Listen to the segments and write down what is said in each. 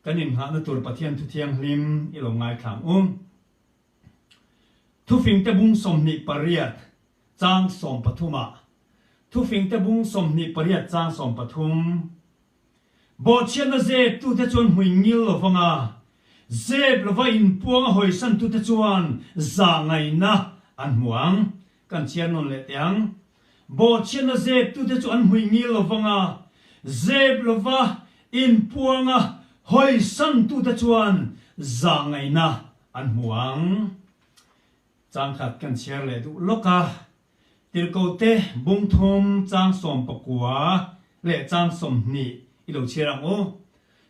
Kan innghahna tur Pathian thu thianghlim i lo ngaithla ang u. Thufingte bung 28 chang 13 ah Thufingte bung 28 chang 13 Bawhchhiatna zep tute chuan hmui ngil lo vang a, zep lova inpuang a hawisan tute chuan zah ngaihna an hmu ang. Kan chhiar nawn leh teh ang. Bawhchhiatna zep tute chu an hmui ngil lo vang a, zep lova inpuang a hawisan tute chuan zah ngaihna an hmu ang. Changkhat kan chhiar leh duh lawk a, Tirhkohte bung thum chang 19 leh chang 20 i lo chhiar ang u.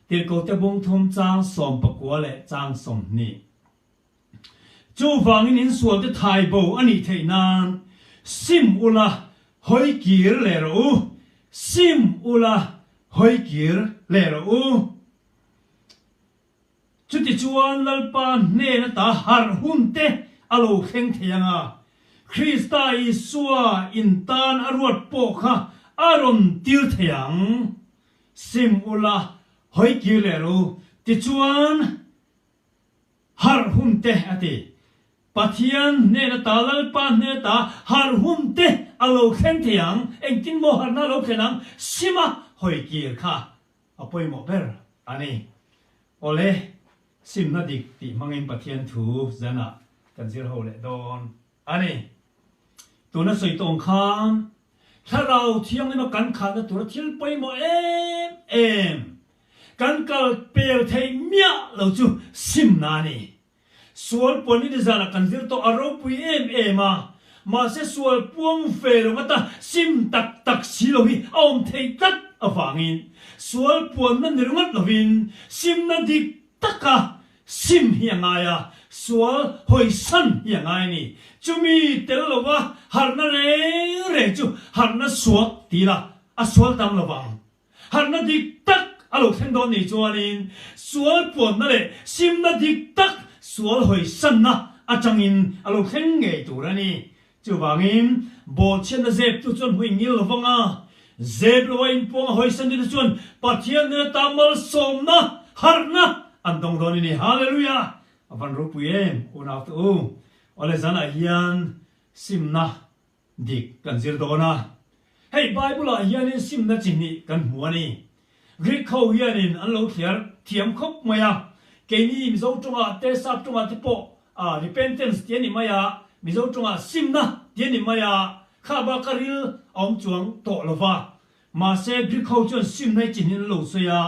Tirhkohte bung thum chang 19 leh chang 20. Chuvangin in sualte thai bo a nih theih nan sim ula hawi kir leh rawh u, sim ula hawi kir leh rawh u. Chutichuan Lalpa hnen ata harh hun te a lo thleng thei ang a, Krista Isua in tan a ruat pawh kha a rawn tir thei ang. Sim ula, hawi kir leh rawh u. Tichuan harh hun te a ti. Pathian hnen ata, Lalpa hnen ata harh hun te a lo thleng thei ang. Engtin maw harhna a lo thlen ang? Sima hawi kir kha a pawimawh ber a ni. Awle, simna dik tih hmangin Pathian thu zanah kan zir ho leh dawn a ni. Tuna sawi tawng khan Thlarau Thianghlima kan khalhna tura thil pawimawh em em kan kal pel theih miah lo chu simna a ni. Sual puan hi nizanah kan zir tawh a ropui em em a, mahse sual puang ve lo ngata sim tak tak si lo hi a awm thei tlat avangin sual puanna ni ringawt lovin simna dik taka sim hi a ngai a, sual hawisan hi a ngai a ni. Chumi tel lova harhna reng reng chu harhna suak ti ila a sual tam lovang. Harhna dik tak a lo thleng dawn nih chuanin sual puanna leh simna dik tak sual hawisanna atangin a lo thleng ngei tur a ni. Chuvangin bawhchhiatna zeptu chuan hmui ngil lo vang a, zep lo a inpuang a hawisan deuhte chuan Pathian nena ta malsawmna, harhna an dawng dawn a ni. Hallelujah! A van ropui em unaute u. Awle zanah hian simna Dik kan zir dawn a. Hei Bible-ah hianin simna chi hnih kan hmu a ni. Greek ho hianin an lo thliar thiam khawp mai a. Keini Mizo tawngah te Sap tawngah te pawh a repentance tih a ni mai a, Mizo tawngah simna tih a ni mai a, kha baka ril a awm chuang tawh lo va. Mahse, Greek ho chuan simna hi chi hnih an lo sawi a,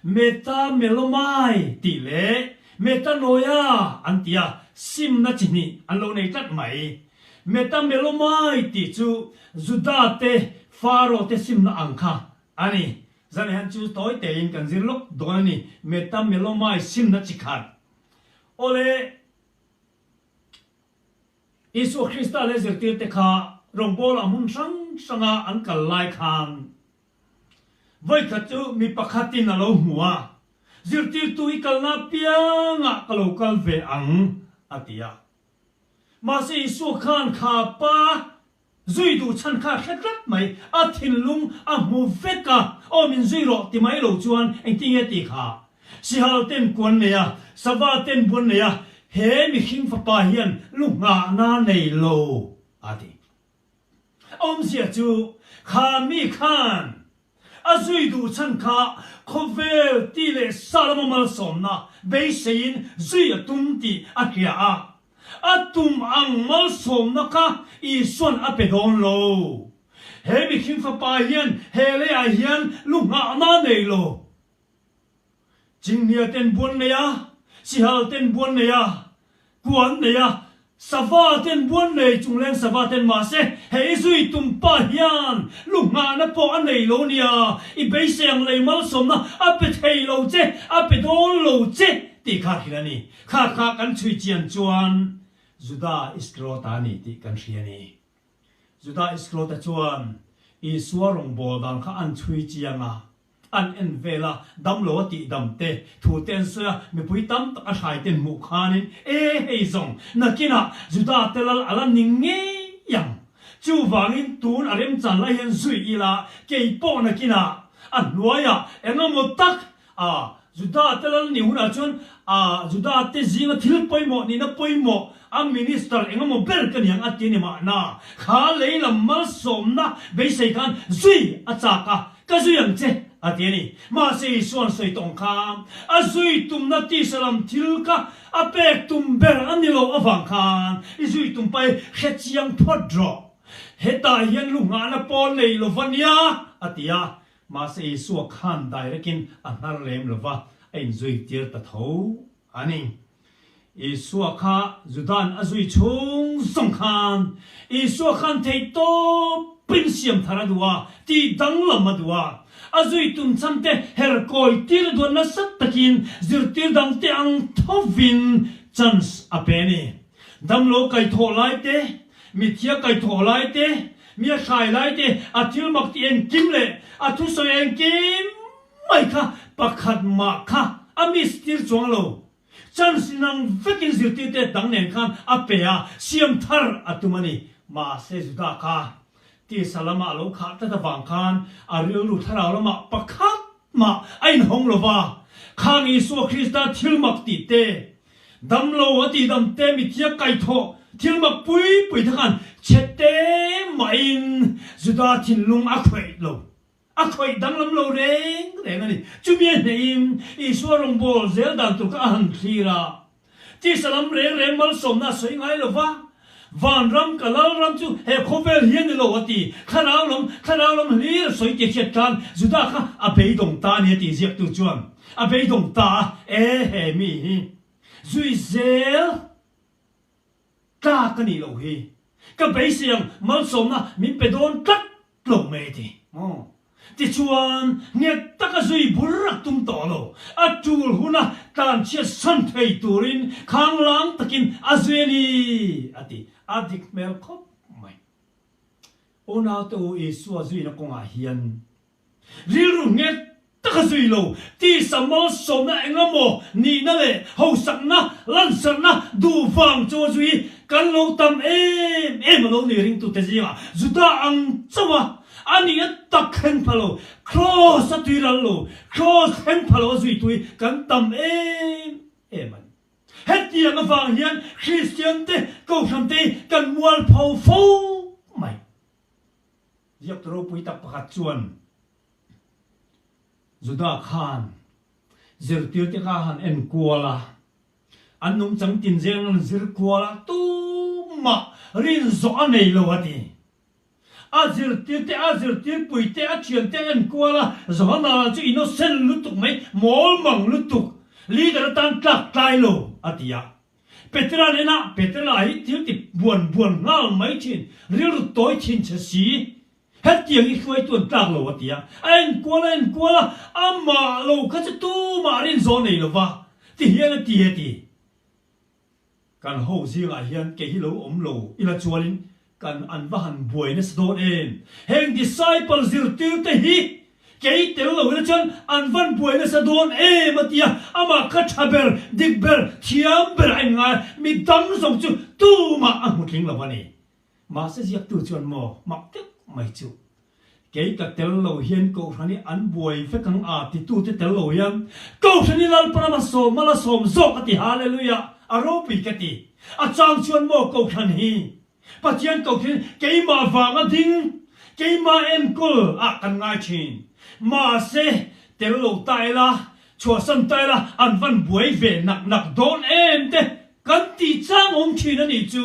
meta melomai tih leh metanoia an ti a, simna chi hnih an lo nei tlat mai. Meta melomai tih chu Juda te Pharaoh te simna ang kha a ni. Zan hian chu tawi tein kan zir lawk dawn a ni, meta melomai simna chi khat. Awle. Isua Krista leh zirtirte kha rawngbawlah hmun hrang hranga an kal lai khan vawikhat chu mi pakhatin a lo hmu a, Zirtirtu i kalna apiangah ka lo kal ve ang, a ti a. Mahse Isua khan kha pa Zui duh chhan kha hre tlat mai, a thinlung a hmu vek a, aw min zui rawh ti mai lo chuan engtin nge tih kha? Sihal ten kuan nei a, sava ten buan nei a, he mihring fapa hian lu nghahna nei lo a ti. Awmzia chu kha mi khan A zui duh chhan kha khawvel ti leh sa lama malsawmna beiseiin zui a tum tih a hria a. A tum ang malsawmna kha Isua'n a pe dawn lo. He mihring fapa hian he leiah hian lu nghahna a nei lo. Chinghnia ten buan nei a, sihal ten buan nei a, kuan nei a, sava ten buan nei chungleng sava ten mahse he i zui tum pa hian lu nghahna pawh a nei lo nia, i beisei ang lei malsawmna a pe thei lo che, a pe dawn lo che tih kha hrilh a ni. Kha kha kan chhui chian chuan Juda Iskariota a ni tih kan hria a ni. Juda Iskariota chuan Isua rawngbâwl dan kha an chhui chiang a. An en vel a, damlo a tih dam te, thu te an sawi a, mipui tam tak a hrai ten hmuh khanin, E hei zawng, nakinah Juda te lal a la ni ngei ang. Chuvangin tun a remchan lai hian zui ila, kei pawh nakinah a hnuaiah eng emaw tak a. Juda te lal nih hunah chuan a Juda te zinga thil pawimawh nihna pawimawh a minister engemaw ber ka niang a ti a ni mahna. Kha lei lam malsawmna beisei khan zui a chak a, ka zui ang che a ti a ni. Mahse Isua'n sawi tawng kha a zui tumna tisa lam thil kha a pek tum ber a ni lo avang khan i zui tum pai hre chiang phawt rawh. Hetah hian lu nghahna pawl nei lo va nia a ti a. Mahse Isua khan direct-in a hnar lem lo va, a inzui tir ta tho a ni. Isua kha Juda'n a zui chhung zawng khan Isua khan theih tawpin siam thar a duh a, tih danglam a duh a. A zui tum chhan te her kawi tir a duan nasa takin zirtir dangte ang thovin chance a pe a ni. Damlo kaihthawh lai te, Mithia kaihthawh lai te, mi a hrai lai te, a thil mak tih engkim leh a thusawi engkim mai kha pakhat mah kha a miss tir chuang lo. Chance nang vekin zirtirte dang nen khan a pe a, siam thar a tum a ni. Mahse Judah kha tisa lama a lo khah tlat avang khan a rilru thlarau lamah pakhat mah a inhawng lo va, khang Isua Krista thil mak tih te, Damlo a tihdam te mithiak kaithawh thil mak pui pui te khan chhe te mahin Juda thinlung a khawih lo, a khawih danglam lo reng reng a ni. Chumi a hnehin Isua rawngbâwl zel dan tur kha a han thlir a, tisa lam reng reng malsawmna a sawi ngai lo va, Vanram ka lalram chu he khawvel hi a ni lo a ti. Thlarau lam, thlarau lam hlir a sawi tih hriat khan Juda kha a beidawng ta a ni a ti ziaktu chuan. A beidawng ta a, e he mi hi zui zel tlak a nih loh hi. Ka beisei ang malsawmna min pe dawn tlat lo mai a ti. Maw? Tichuan, nghet taka zui bur a tum tawh lo. A tul huna tlanchhiat san thei turin khanglang takin a zui a ni, a ti. A dik hmel khawp mai. Unaute u Isua zuina kawngah hian rilru nghet taka zui lo, tisa malsawmna engemaw nihna leh hausakna, lansarhna duh vang chu a zui kan lo tam em em a lo ni ringtute zingah Juda ang chauh a A nih a tak thleng pha lo, Kraws a tui ral lo, Kraws thleng pha lo a zui tui kan tam em em a ni. Hetiang avang hian Kristian te, Kohhran te hi kan mualpho fo mai. Ziaktu ropui tak pakhat chuan Juda khan zirtirte kha han en kual a, an nungchang tinzeng an zir kual a, tumah rinzawh a nei lo a ti. A zirtir te, a zirtirpui te, a thian te en kual a, Johana chu innocent lutuk mai, mawl mang lutuk, leader atan tlak tlai lo, a ti a. Petera nena, Petera hi thil ti buan buan nghal mai thin, rilru tawi thin che si, hetiang i hruaitu an tlak lo, a ti a. A en kual a en kual a, amah lo kha chu tumah rin zawh nei lo va, ti hian a ti a ti. Kan ho zingah hian kei hi lo awm lo ila chuanin kan an va han buai nasa dawn em? Heng disciple zirtirte hi kei tel lo ila chuan an van buai nasa dawn em a ti a, amah kha tha ber, dik ber, thiam ber a inngai a, mi dang zawng chu tumah a hmu tling lo a ni. Mahse ziaktu chuan maw mak deuh mai chu kei ka tel lo hian Kohhran hi an buai vek ang a titute tel lo hian Kohhran hi Lalpa rama sawm a la sawm zawk a ti Hallelujah a ropui ka ti a chang chuan maw Kohhran hi Pathian Kohhran hi keimah vanga ding keimah enkawl ah kan ngai thin mahse tel lo ta ila chhuahsan ta ila an van buai ve nak nak dawn em te kan tih chang awm thin a nih chu.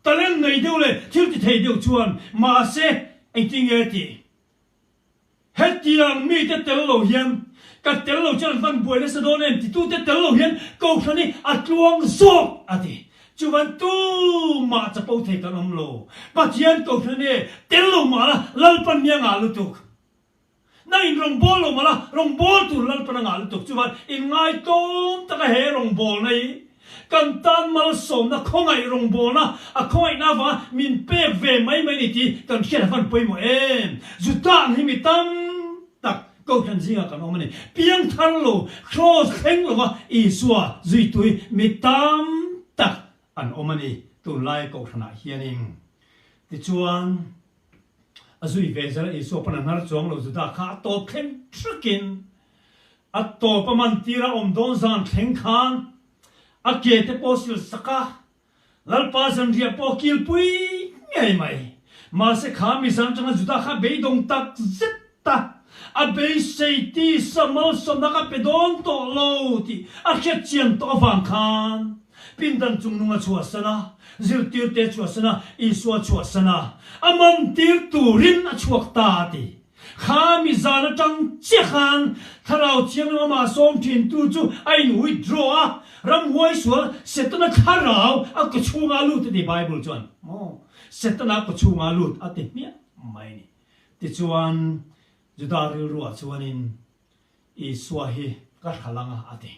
Talent nei deuh leh thil ti thei deuh chuan mahse engtin nge tih? Hetiang mite tel lo hian ka tel lo chuan an van buai nasa dawn em titute tel lo hian Kohhran hi a tluang zawk a ti. Chuvan tumah chapo thei kan awm lo. Pathian Kohhran e tel lo mah la Lalpan mi a ngah lutuk. Nang in rawngbâwl lo mah la, rawngbâwl tur Lalpan a ngah lutuk chuan inngaitawm taka he rawngbâwlna hi kan tan malsawmna khawngaih rawngbâwlna a khawngaihna avanga min pek ve mai mai ni tih kan hriat a van pawimawh em? Juda ang hi mi tam tak Kohhran zingah kan awm a ni. Piangthar lo, kraws thleng lova Isua zuitui mi tam tak an awm a ni tunlai Kohhranah hianin. Tichuan. A zui ve zel a, Isua pawn a hnar chuang lo Juda kha a tawp thleng thakin. A tawp a man tir a awm dawn zan thleng khan a ke te pawh sil sak a, Lalpa zanriah pawh kilpui ngei mai. Mahse kha mi zan atanga Juda kha beidawng tak zet a, a beisei tisa malsawmna ka pe dawn tawh lo tih a hriat chian tawh avang khan pindan chungnung a chhuahsan a, zirtirte a chhuahsan a, Isua a chhuahsan a, a man tir turin a chhuak ta a ti. Kha mi zan atang chiah khan Thlarau Thianghlim amah sawm thintu chu a in withdraw a, ramhuai sual Setana thlarau a kawchhunga a lut a ti Bible chuan maw Setana kawchhunga a lut a ti hmiah mai a ni. Tichuan Juda rilruah chuanin Isua hi ka hral anga a ti.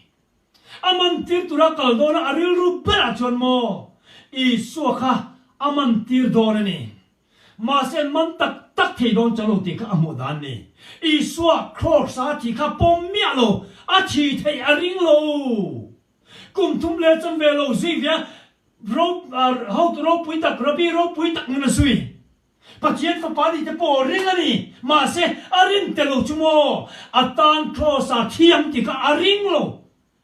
A mantir tura kal dawna a rilru berah chuan maw Isua kha a mantir dawn a ni. Mahse an man tak tak thei dawn chang lo tih kha a hmuh dan ni. Isua Kraws a thi kha pawm miah lo, a thi theih a ring lo. Kum thum leh chan ve lo zui ve a, hotu ropui tak, Rabbi ropui tak ngun a zui. Pathian fapa ni te pawh a ring a ni. Mahse a rin tel lo chu maw, a tan Kraws a thi ang tih kha a ring lo.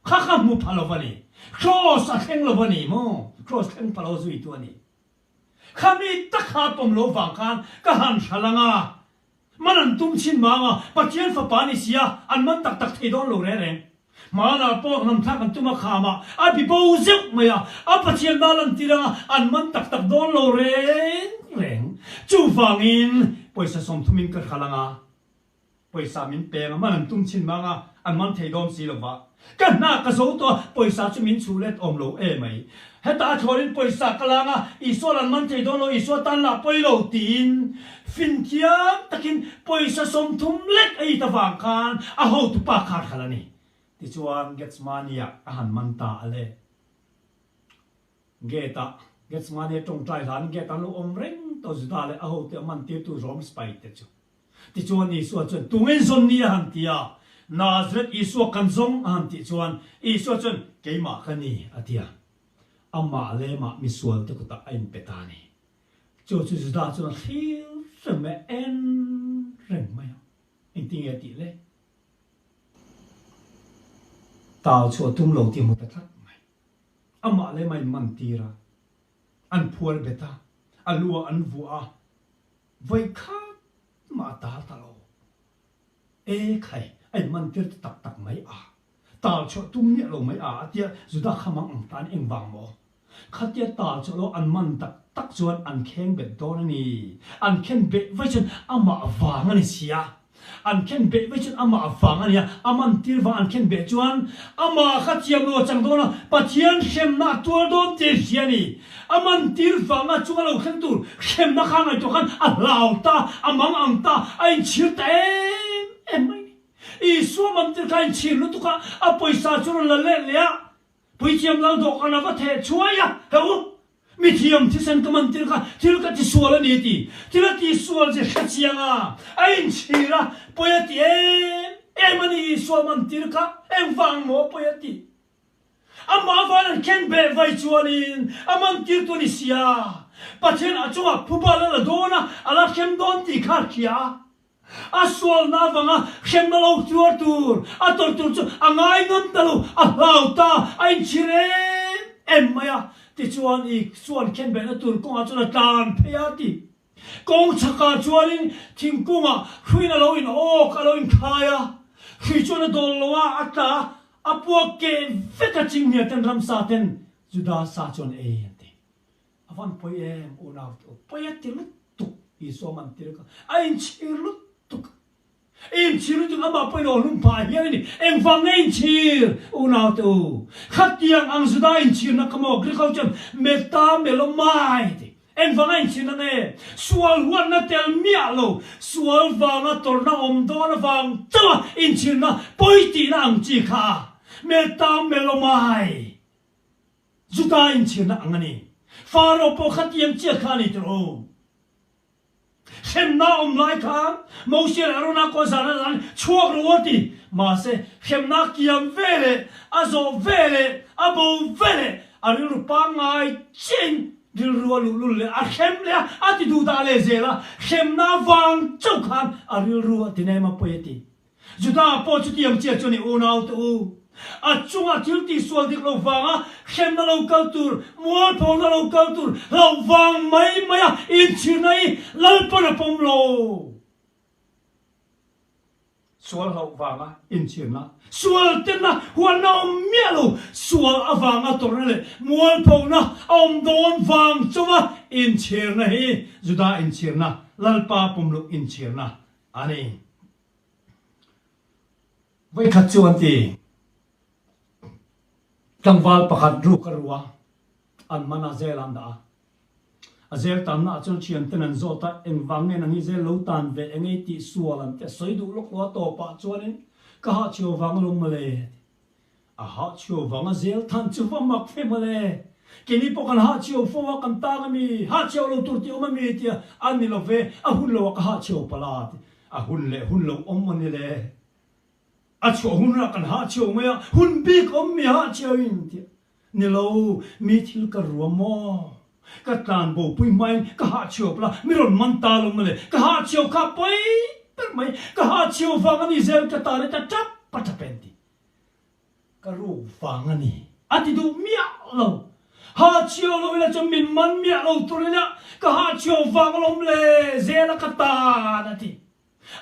Kha kha hmu pha lo va ni. Kraws a thleng lo va ni maw, Kraws thleng pha lo zuitu a ni. Khami tak kha pawm lo vang khan ka han hral ang a, man an tum chhin mang a, Pathian fapa ni sia, an man tak tak thei dawn lo reng reng. Hmanah pawh hnamthlak an tum a khamah a bi bo zeuh mai a, a Pathian nal an tir ang a, an man tak tak dawn lo reng reng. Chuvangin pawisa sawmthumin ka hral ang a. Pawisa min peng a, man an tum chhin mang a, an man thei dawn si lo va. Ka hna ka zo tawh a, pawisa chu min chhuh let awm lo e mai. Heta a thlawrin pawisa ka lang a, Isua lan man thei dawn lo, Isua tan lah pawi lo tiin finthiam takin pawisa 30 lek a it avang khan a hotupa kha a hral a ni. Tichuan Gethsemane-ah a han man ta a le. Gate-ah Gethsemane tawngtai hlanin gate an lo awm reng tawh Juda leh a hote a man tirtu Rom sipai te chu. Tichuan Isua chuan, Tunge zawn ni a han ti a? Nazareth Isua kan zawng a han tih chuan Isua chuan, Keimah ka ni, a ti a. Amah lemah misual te kutah a inpe ta a ni. Chu chu Juda chuan a thlir reng mai a, en reng mai a. Engtin nge a tih le? Tau chu a tum lo tih a hmu ta tlat mai. Amah lemah a inmantir a, an phuar bet a, a lu ah an vuah a, Vawi khat mah a tal ta lo. E khai, a inman tir ta tak tak mai a. Tal chhuah tum miah lo mai a, a tia Juda kha mang ang tan engvang maw? Khatia tal chhuah lo an man tak tak chuan an kheng bet dawn a ni. An khen beh vai chuan amah vang a ni sia. An khen beh mai chuan amah vang a nia, a man tir vang an khen beh chuan amah kha thiam lo a chang dawn a, Pathian hremna a tuar dawn tih hria a ni. A man tir vanga chunga lo thleng tur hremna kha ngaihtuah khan a hlau ta, a mang ang ta, a inchhir ta em em mai a ni. Isua man tir kha a inchhir lutuk a, a pawisa chu rawn la let leh a, Puithiam lal dawhkan a va theh chhuai a, Heu! Mi thiam thisen ka man tir kha thil ka tisual a ni a ti. Thil a tisual che hre chiang a, a inchhir a, pawi a ti em em a ni Isua man tir kha engvang maw pawi a ti. Amah van an khen beh vai chuanin a man tir tu a ni sia. Pathian a chungah phubal a la dawn a, a la hrem dawn tih kha a hria a. A sualna avanga hremna lo tuar tur, a tawrh tur chu a ngai ngam ta lo, a hlau ta, a inchhir em em mai a. Tichuan i chuan khenbehna tur kawngah chuan a tlan phei a ti. Kawng chhakah chuanin thingkungah hruiin a lo in awk, a lo inkhai a. Hrui chuan a dawl lo a, a tla a, a puak keh vek a chinghnia ten ramsa ten Juda sa chuan ei an ti. A van pawi em unau te u, pawi a ti lutuk Isua man tir kha, a inchhir lutuk, inchhir lutuk amah pawhin aw hlum phah hial a ni, engvang nge inchhir unau te u, khatiang ang Juda inchhirna kha maw Greek ho chuan meta melomai ti, engvang a inchhirna nge, sual huatna tel miah lo, sual vanga tawrhna awm dawn avang chauha inchhirna pawi tihna ang chi kha meta melomai. Juda inchhirna ang a ni. Faro pawh kha tiang chiah kha a ni tirh u. Hremna awm lai khan Moses leh Arona kaw zan a zan chhuak rawh u a ti. Mahse, hremna kiam ve leh a zawh ve leh a bo ve leh a rilru pangngai chiahin rilru a luhlul leh a hrem leh a, a ti duhdah leh zel a. Hremna vang chauh khan a rilru a ti nem a pawi a ti. Juda pawh chutiang chiah chuan i unaute u, a chungah thil tihsual dik lo vanga hremna lo kal tur, mualphona lo kal tur hlauh vang mai maia inchhirna hi Lalpan a pawm lo. Sual hlauh vanga inchhirna, sual tenna huanna awm miah lo, sual avanga tawrhna leh mualphona a awm dawn vang chauha inchhirna hi Juda inchhirna, Lalpa pawmloh inchhirna a ni. Vawikhat chu an ti, Tlangval pakhat ruk a ru a, an man a, zel an dah a. A zel tanna ah chuan thianten an zawt a, engvang nge nang hi zel lo tan ve eng ei tih sual an ti a, sawi duh lawk lo a tawpah chuanin ka hahchhiau vang alawm mawle a ti. A hahchhiau vang a zel than chu va mak fe mawle. Keini pawh kan hahchhiau fo a, kan tang ami, hahchhiau lo tur tih awm ami tia a ni lo ve, a hun lo ah ka hahchhiau palh a ti. A hun leh hun lo awm a ni le. A chhuah hun ah kan hahchhiau mai a, hun bik awm mi hahchhiau in tia. Ni lo, mi thil ka rua maw? Ka tlan bopui hmain ka hahchhiau pala, mi rawn man ta lo mawle, ka hahchhiau kha pawi ber mai, ka hahchhiau vang a ni zel ka ta leh ta tap a tap en ti. Ka ruk vang a ni a ti duh miah lo. Hahchhiau lo ila chuan min man miah lo tur ila ka hahchhiau vang alawm le zel a ka tan a ti.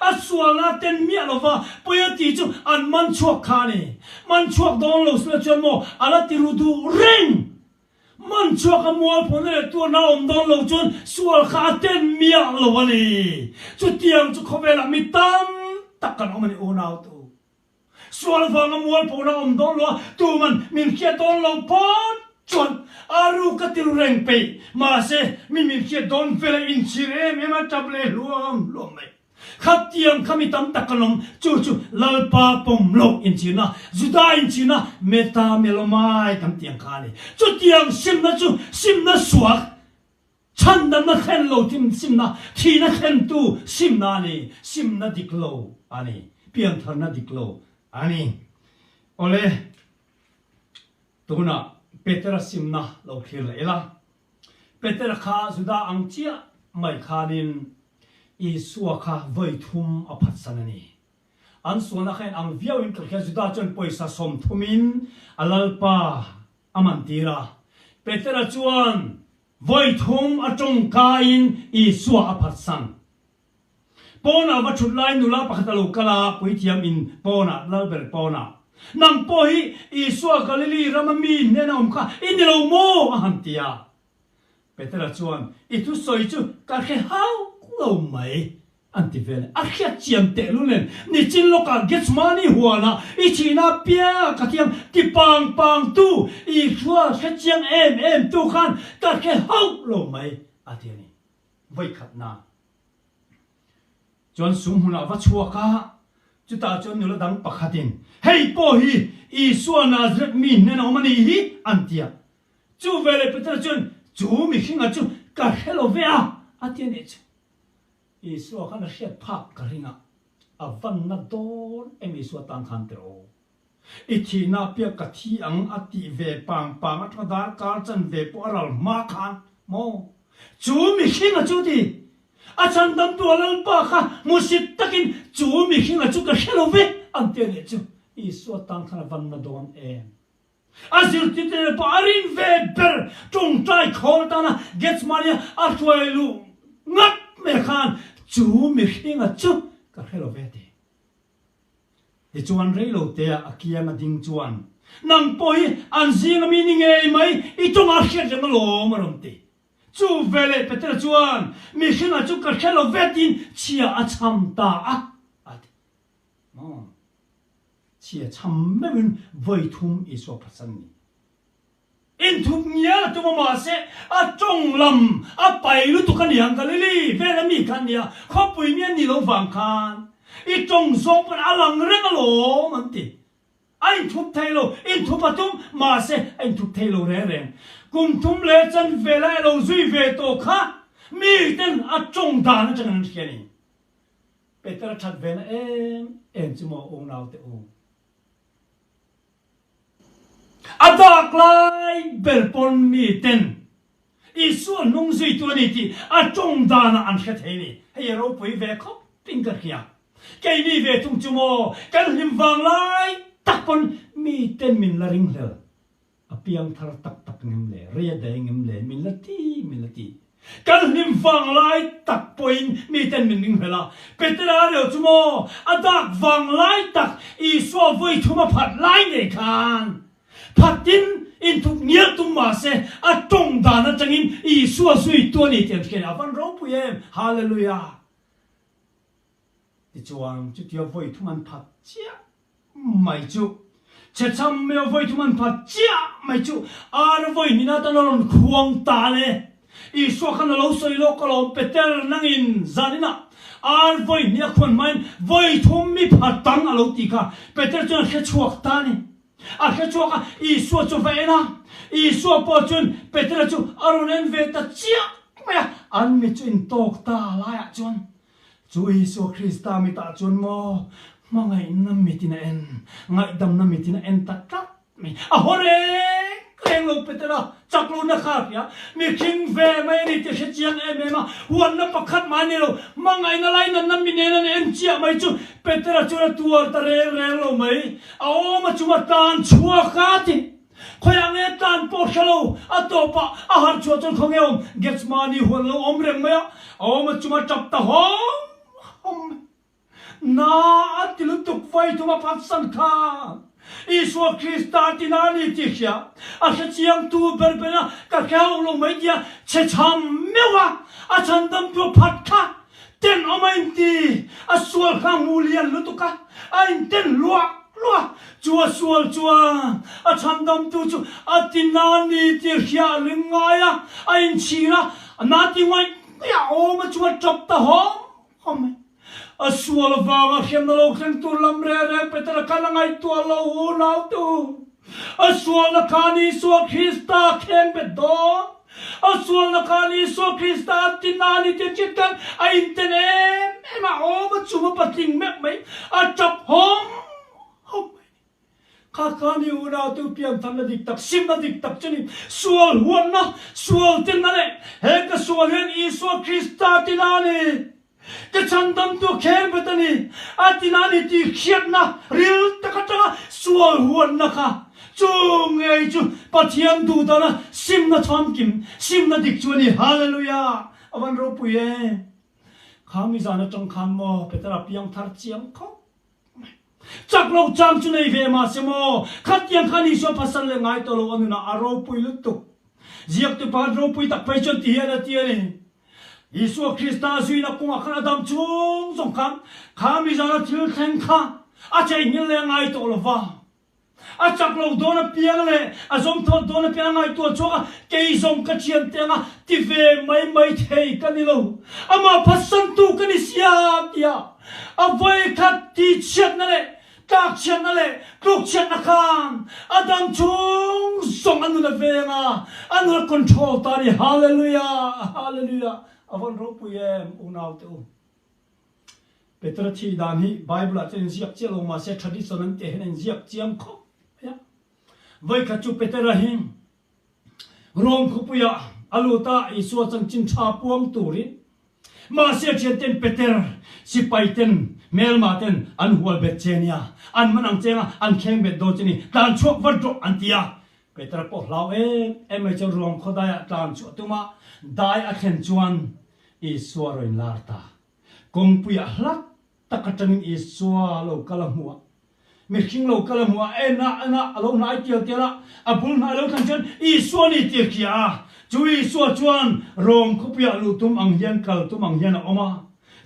A sualna ten miah lova pawi a tih chu an man chhuak kha a ni. Man chhuak dawn lo sila chuan maw a la ti ru duh reng. Man chhuak a mualphawna leh tuarna a awm dawn lo chuan sual kha a ten miah lo a ni. Chutiang chu khawvelah mi tam tak kan awm a ni unautu. Sual vanga mualphona awm dawn lo a, tuman min hriat dawn lo phawt chuan a ru ka ti ru reng peih. Mahse, mi min hriat dawn vel a inchhir em em a, tap leh hluam hluam mai. Khatiang kha mi tam tak kan awm, chu chu Lalpa pawm loh inchhirna, Juda inchhirna, meta melomai kan tih ang kha a ni. Chutiang simna chu simna suak Chhandamna thlen lo thim simna, thihna thlentu simna a ni, simna dik lo a ni, piantharna dik lo a ni. Awle, tunah Petera simna lo thlir leh ila. Petera kha Juda ang chiah mai khanin Isua kha vawi thum a phatsan a ni. An sualna kha in ang viauin ka hria, Juda chuan pawisa sawmthumin a Lalpa a man tir a. Petera chuan vawi thum a tawngkaiin Isua a phatsan. Pawnah va thut lai nula pakhat a lo kal a, puithiam in pawnah, lalber pawnah, Nang pawh hi Isua Galili rama mi hnena awm kha i ni lo maw? a han ti a. Petera chuan, I thusawi chu ka hre hauh lo mai. An ti vel. A hriat chian tehlul nen, nichin lawkah Gethsemane huanah i thihna apianga ka thiang ti pang pang tu, i hrual hre chiang em em tu khan ka hre hauh lo mai, a ti a ni. Vawikhatna chuan sum hmunah va chhuak a, chutah chuan nula dang pakhatin, Hei pawh hi Isua Nazareth mi hnena awm a nih hi, an ti a. Chu veleh Petera chuan, Chu mihringa chu ka hre lo ve a, a ti a nih chu. Isua khan a hriat phak ka ring a, a vanna dawn em Isua tan khan teh aw. I thihna piak ka thi ang a tih ve pang pang atanga darkar chan ve pawh a ral hma khan maw? Chu mihringa chu ti a chhandamtu a Lalpa kha hmusit takin chu mihringa chu ka hre lo ve an ti a nih chu Isua tan khan a vanna dawn em? A zirtirte pawh a rin ve ber tawngtai khawl tana Gethsemane a hruai luh ngat mai khan chu mihringa chu ka hre lo ve ti. Tichuan rei lo tea a kianga ding chuan, Nang pawh hi an zinga mi ni ngei mai, i tawngah hriat reng alawm a rawn ti. Chu veleh Petera chuan, Mihringa chu ka hre lo ve tiin chhia a chham ta a, a ti. Maw? Chhia chham meuhin vawi thum Isua phatsan ni. Inthup ngial a tum a mahse a tawng lam a pai lutuk a niang Galili vela mi kha an nia, khawpui mi an nih loh vang khan i tawng zawng pawn a lang reng alawm an ti. A inthup thei lo, inthup a tum mahse a inthup thei lo reng reng. Kum thum leh chan vela e lo zui ve tawh kha miten a tawng dan atangin an hria a ni. Peter a that ve na em em chu maw unau te u. A dak lai ber pawn mi ten Isua hnung zuitu a ni tih a tawng danah an hre thei a ni. Hei a ropui ve khawp in ka hria. Keini ve thung chu maw kan hlim vang lai tak pawn miten min la ringhlel. A piang thar tak tak ngem le, rei a dai ngem le, min la ti, min la ti. Kan hlim vang lai tak pawhin miten min ringhlel a. Petera reuh chu maw a dak vang lai tak Isua vawi thum a phat lai ngei khan phatin inthup ngial tum mah se a tawng dan atangin Isua zui tu a ni tih an hria a van ropui em! Hallelujah! Tichuan chutia vawi thum an phat chiah mai chu chhechham meuh vawi thum an phat chiah mai chu ar vawi hnin atan a rawn khuang ta le. Isua khan a lo sawi lawk alawm Peter nangin zaninah ar vawi hnih a khuan hmain vawi thum mi phat tang a lo ti kha Peter chuan a hre chhuak ta a ni. A hre chhuak a, Isua chu va en a, Isua pawh chuan Petera chu a rawn en ve ta chiah mai a, an mit chu intawk ta laiah chuan chu Isua Krista mitah chuan maw hmangaihna mitin a en, ngaihdamna mitin a en ta tlat mai. A haw reng reng lo Petera chak lohna kha a hria, mihring ve mai a ni tih a hre chiang em em a, huanna pakhat mah a ni lo, hmangaihna lainatna mi nen an en chiah mai chu Petera chuan a tuar ta reng reng lo mai. A awm a chunga tlan chhuak a ti. Khawiah nge tlan pawh hre lo, a tawpah a harh chhuah chuan khawnge awm Gethsemane huan lo awm reng mai a, a awm a chunga tap ta hawm hawm mai. Na a ti lutuk vai thum a phatsan kha Isua Krista tina a ni tih hria, a hre chiang tu ber ber a ka hre hauh lo mai tia chhe chham meuh a, a chhandamtu a phat kha. Tenawm a inti, a sual kha hmu lian lutuk a, a inten luah luah. Chu a sual chuan a chhandamtu chu a ti na ni tih hria a ring ngai a, a inchhir a, a na ti ngaih ngaih a awm a chu a tap ta hawm hawm mai. A sual avanga hriamna lo thleng tur lam reng reng Petera khan a ngaihtuah lo unau tu. A sualna khan Isua Krista kheng bet dawn. A sualna khan Isua Krista a ti na ni tih chiat khan a inten em em a, awm a chum a patling meuh mai, a tap hawm hawm mai a ni. Kha khan i unautu piantharna dik tak, simna dik tak chu ni. Sual huatna, sual tenna leh he ka sual hian Isua Krista ti na ni. Ka chhandamtu kher bet a ni, a ti na ni tih hriatna ril tak atanga sual huatna kha chu ngei chu Pathian duhdana simna chhamkim, simna dik chu a ni. Hallelujah! A van ropui e! Kha mi zan atang khan maw Petera piang thar chiang khawp mai. Chak lo chang chu nei ve mahse maw khatiang khan Isua pasal leh ngai tawh lo a nunah a ropui lutuk. Ziaktu pakhat ropui tak phei chuan ti hian a ti a ni. Isua Krista a zuina kawngah khan a dam chung zawng khan kha mizana thil thleng kha a cheihnghilh leh a ngai tawh lo va. A chak lo dawn apiang leh a zawm thawt dawn apiang a ngaihtuah chhuak a, kei zawng ka thian te anga ti ve mai mai thei ka ni lo. Amah phatsantu ka ni sia tia a vawikhat tihchhiatna leh Tlakchhiatna leh tlukchhiatna khan a dam chung zawng a nun a veng a, a nun a control ta a ni. Hallelujah! Hallelujah! A vawn ropui em unaute u. Petera thih dan hi Bible ah chuan inziak chiah lo mahse tradition an tih hian a inziak chiang khawp mai a. Vawikhat chu Petera hi Rome khawpuiah a lut a, Isua chanchin tha puang turin. Mahse thianten Peter, sipaiten, hmelmaten an hual bet che nia, an man ang chenga an kheng bet dawn che ni, tlan chhuak vat rawh an ti a. Peter pawh hlau em em mai chuan ruang khaw daiah tlan chhuah tum a, dai a thlen chuan Isua rawn lar ta. Kawngpuiah hlat tak atangin Isua lo kal a hmu a, mihring lo kal a hmu a, en a, en a, a lo hnai tial tial a, a bul hnai lo thlan chuan Isua ni tir khi a, chu Isua chuan Rom khawpuiah luh tum ang hian kal tum ang hian a awm a.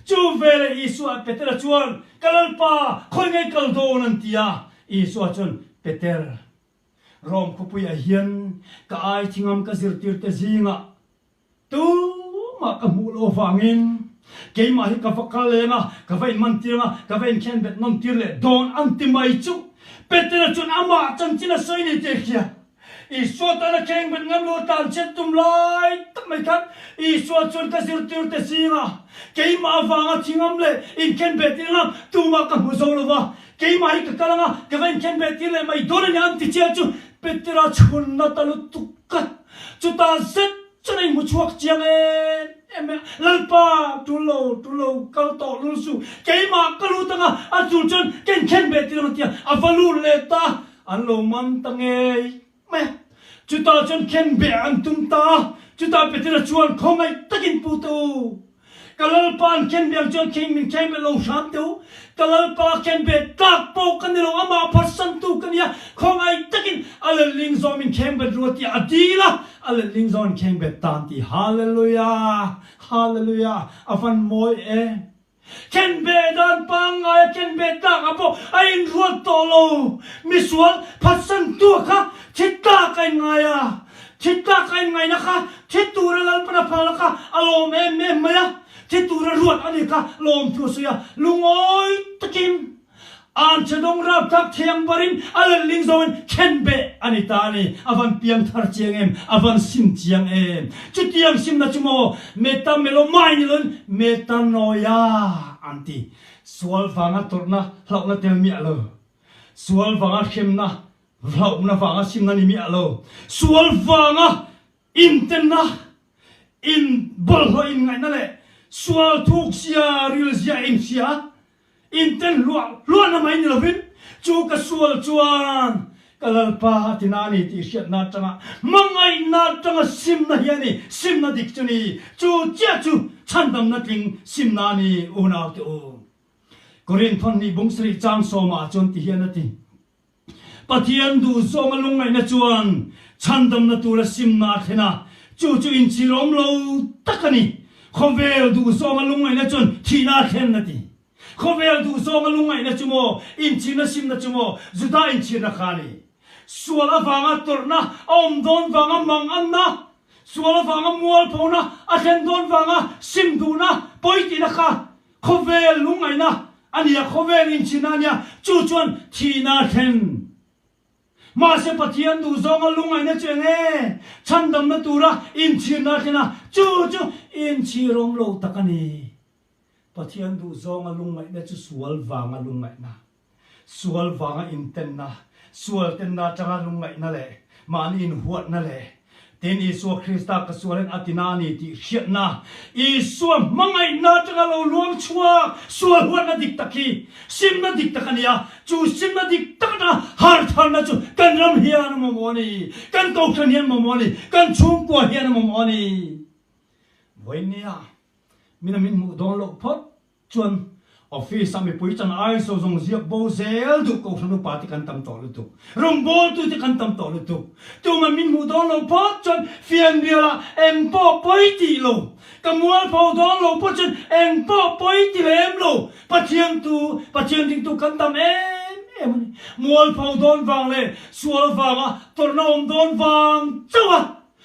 Chu veleh Isua Petera chuan, Ka Lalpa, khawi ngei kal dawn an ti a. Isua chuan, Peter, Rom khawpuiah hian ka ai thingam ka zirtirte zingah Tumah ka hmuh loh avangin keimah hi ka va kal leng a, ka va inmantir ang a, ka va inkhenbet nawntir leh dawn an ti mai chu. Petera chuan amah chanchin a sawi ni tih a hria. Isua tana khengbet ngam lo tan chhiat tum lai tak mai khan Isua chuan ka zirtirte zingah keimah avanga thingam leh inkhenbet tir ang tumah ka hmu zo lo va, keimah hi ka kal ang a, ka va inkhenbet tir leh mai dawn a ni an ti chiah chu Petera chhunna ta lutuk a, chutah zet. Chuan a inhmu chhuak chiang em em mai a, Lalpa, tul lo, tul lo, kal tawh lul suh, keimah ka lut anga a tul chuan ka inkhen ve tir ang a ti a, a va lut leh ta, an lo man ta ngei mai a. Chutah chuan khen beh an tum ta a, chutah Petera chuan khawngaih takin pu teh u, Ka Lalpa an khen beh ang chuan kheng min kheng beh lo hram teh u, ka Lalpa khen beh tlak pawh ka ni lo, amah phatsantu ka nia, khawngaih takin a letling zawng min kheng bet ru a ti a, a dil a, a letling zawng an kheng bet ta an ti. Hallelujah! Hallelujah! A van mawi em! Khen beh dan pangngai a khen beh tlak ah pawh a inruat tawh lo, misual phatsantu kha thi tlak a inngai a, Thi tlak a inngaihna kha thi tura Lalpan a phalna kha a lawm em em mai a, thi tura ruat a ni kha lawm thu a sawi a, lungawi takin an che dawng rapthlak thiang barin a letling zawngin khen beh a ni ta a ni. A van piang thar chiang em, a van sim chiang em. Chutiang simna chu maw metamelomai ni loin metanoia an ti. Sual vanga tawrhna hlauhna tel miah lo, sual vanga hremna Hlauhna vanga simna ni miah lo, sual vanga intenna, in bawlhhlawh inngaihna leh sual thukzia, rilzia inhria, inten hluah hluahna mai ni lovin, chu ka sual chuan ka Lalpa a tina a ni tih hriatna atanga hmangaihna atanga simna hi a ni, simna dik chu ni, chu chiah chu chhandamna tling simna a ni, unaute u. Korinth thawhnih bung sarih chang sawmah chuan ti hian a ti. Pathian duhzawnga lungngaihna chuan chhandamna tura simna a thlen a, chu chu inchhirawm lo tak a ni. Khawvel duhzawnga lungngaihna chuan thihna a thlen a ti. Khawvel duhzawnga lungngaihna chu maw, inchhirna simna chu maw, Juda inchhirna kha a ni. Sual avanga tawrhna a awm dawn vanga manganna, sual avanga mualphona a thlen dawn vanga sim duhna, pawi tihna kha Khawvel lungngaihna a nia, khawvel inchhina a nia, chu chuan thihna a thlen. Mahse Pathian duhzawnga lungngaihna chu eng nge? Chhandamna tura inchhirna a thlen a, chu chu inchhirawm lo tak a ni. Pathian duhzawnga lungngaihna chu sual vanga lungngaihna. Sual vanga intenna, sual tenna atanga lungngaihna leh mahni inhuatna leh tin Isua Krista ka sualin a tina a ni tih hriatna, Isua hmangaihna atanga lo luang chhuak sual huatna dik tak hi simna dik tak a ni a, chu simna dik tak atanga hartharna chu kan ram hian a mamawh a ni, kan kohhran hian a mamawh a ni, kan chhungkua hian a mamawh a ni. Vawinia min a min hmuh dawn loh phawt. Chuan office a mipui chan ai so zawng ziak bo zel duh kohhran upa te kan tam tawh lutuk, rawngbawltu te kan tam tawh lutuk. Tuma min hmuh dawn lo phawt chuan fianrial ah eng pawh pawi tih lo, ka mualpho dawn lo pawh chuan eng pawh pawi ti lem lo, Pathian tu, Pathian ringtu kan tam em em a ni. Mualpho dawn vang leh sual vanga tawrhna awm dawn vang chauh a.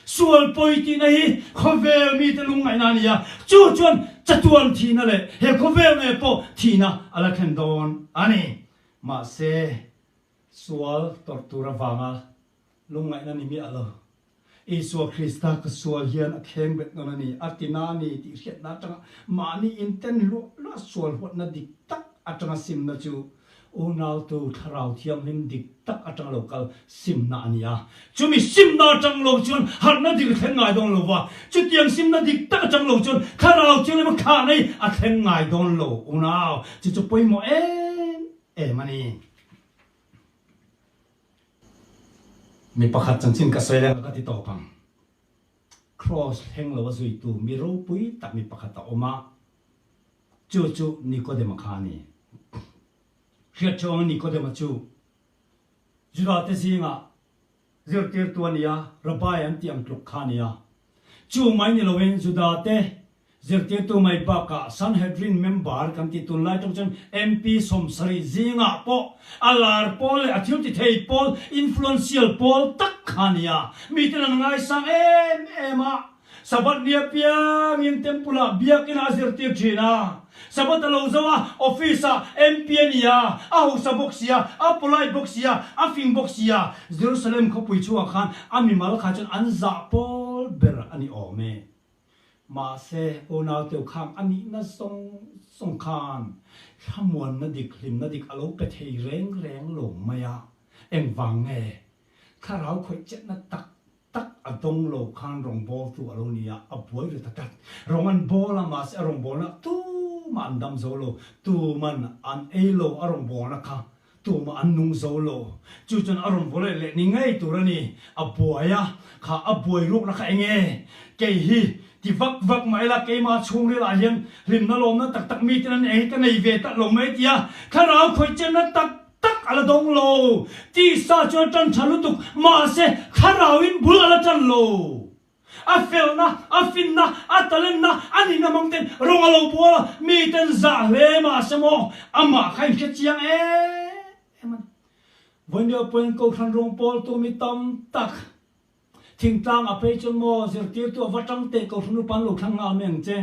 Sual pawi tihna hi khawvel mite lungngaihna a ni a, chu chuan chatuan thihna leh he khawvel nge pawh thihna a la thlen dawn a ni. Mahse, sual tawrh tur avanga lungngaihna ni miah lo. Isua Krista ka sual hian a thleng bet nawn a ni, a tina a ni tih hriatna atanga mahni inten hluah hluah sual huatna dik tak atanga simna chu Unautu Thlarau Thianghlim dik tak atang lo kal simna a ni a. Chumi simna atang lo chuan harhna dik a thleng ngai dawn lo va, chutiang simna dik tak atang lo chuan Thlarau Thianghlim a khahna hi a thleng ngai dawn lo. Unau, chu chu pawimawh em em a ni. Mi pakhat chanchin ka sawi leng a ka ti tawp ang. Kraws thleng lo a zuitu mi ropui tak mi pakhat a awm a. Chu chu Nikodema kha a ni. Hriatchawng Nikodema chu Judate zingah zirtirtu a ni a, Rabbi an tih ang tluk kha a ni a. Chu mai ni loin Judate zirtirtu mai bakah Sanhedrin member kan tih tunlai tawng chuan MP 70 zingah pawh a lar pawl leh a thil ti thei pawl, influential pawl tak kha a ni a. Miten an ngaisang em em a. Sabbath ni apiangin Temple ah biakinn a zirtir thin a. Sabbath a lo zo a, office ah MP a ni a, a hausa bawk si a, a polite bawk si a, a fing bawk si a. Jerusalem khawpui chhungah khan a mimal kha chuan an zah pawl ber a ni awm e. Mahse, unau teu khang a nihna zawng zawng khan thlamuanna dik, hlimna dik a lo pe thei reng reng lo mai a. Engvang nge? Thlarau khawih chetna tak tak. a dawng lo khan rawngbawltu a lo ni a, a buai ru ta tlat. Rawng an bawl a, mahse a rawngbawlna tumah an dam zo lo, tuman an ei lo a rawngbawlna kha, tumah an nung zo lo. Chu chuan a rawn vaw leh leh ni ngei tur a ni, a buai a, kha a buai ruakna kha eng nge? Kei hi ti vak vak mah ila keimah chhungril ah hian hlimna lawmna tak tak miten an ei hi ka nei ve tak lo mai tia thlarau khawih chenna tak tak a la dawng lo. Tisa chu a tan tha lutuk, mahse thlarauin bul a la tan lo. A felna, a finna, a talentna, a nihna hmang ten rawng a lo bual a, miten zah hle mahse maw amah kha inhre chiang em em a ni. Vawiin pawhin Kohhran rawng pawltu mi tam tak thingtlang a phei chuan maw zirtirtu a va tang teh Kohhran upa an lo thlang nghal mai ang che.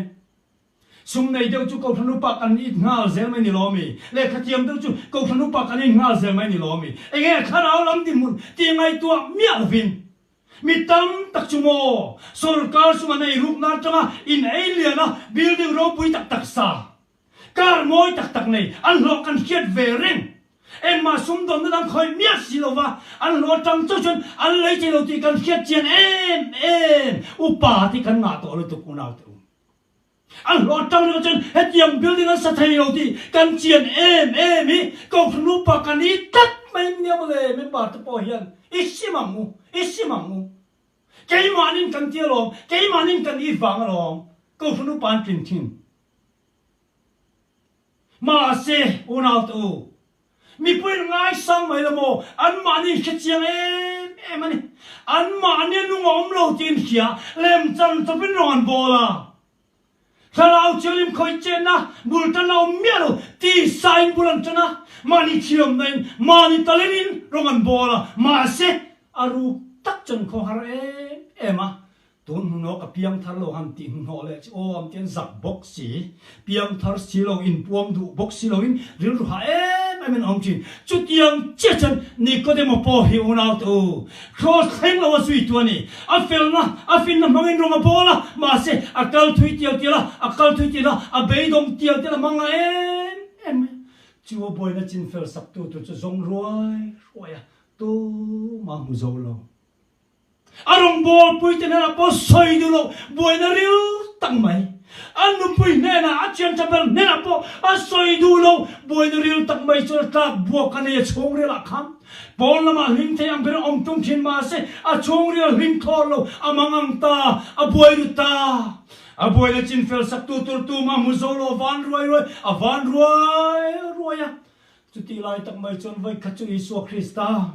Sum nei deuh chu Kohhran upa kan it nghal zel mai ni lo ami? Lehkha thiam deuh chu Kohhran upa kan in nghal zel mai ni lo ami? Enge thlarau lam dinhmun tih ngaihtuah miah lovin mi tam tak chu maw sorkar sum an ei rukna atanga in ei lian a building ropui tak tak sa car mawi tak tak nei an hlawh kan hriat ve reng. Engmah sumdawnna dang khawih miah si lova an hlawh atang chauh chuan an lei thei lo tih kan hriat chian em em upa te kan ngah tawh lutuk unau te u. An hlawh atang ringawt chuan hetiang building an sa thei lo tih kan chian em em hi Kohhran upa kan i tlat mai nia mawle member te pawh hian i sim ang u, i sim ang u. Keimahnin kan ti alawm, keimahnin kan i vang alawm Kohhran upa an tlin thin. Mahse unau te u, mipui in ngaisang mai lo maw, anmahni hre chiang em em a ni. Anmahni a nung a awm lo tiin hria, lemchan chawpin rawng an bawl a. Thlarau thianghlim khawih chenna bul tan a awm miah lo, tisain bul an tan a, mahni thiamna in, mahni talent in rawng an bawl a, mahse a ruk tak chuan khaw har em em a, Tun hnuhnawh ka piangthar lo han tih hnuhnawh leh chu aw am tian zak bawk si, piangthar si lo, inpuang duh bawk si loin rilru hah em em in a awm thin. Chutiang chiah chuan Nikodemo pawh hi unau te u, Kraws thleng lo a zui tu a ni. A felna, a finna hmangin rawng a bawl a, mahse a kal thui tial tial a, a kal thui tial a, a beidawng tial tial a hmang a em em mai a. Chu a buaina chinfel saktu tur chu zawng ruai ruai a, tumah hmu zo lo. A rawngbawlpui te hnenah pawh sawi duh loh buaina ril tak mai. A nupui hnenah, a thiantha ber hnenah pawh a sawi duh loh buaina ril tak mai chuan a tlak buak a nei a chhungril ah khan. Pawn lamah hlim thei ang ber a awm tum thin mahse a chhungril hlim thlawr lo, a mang ang ta, a buai ru ta. A buaina chinfel sak tu tur tumah hmu zo lo a van ruai ruai, a van ruai ruai a. Chutih lai tak mai chuan vawikhat chu Isua Krista.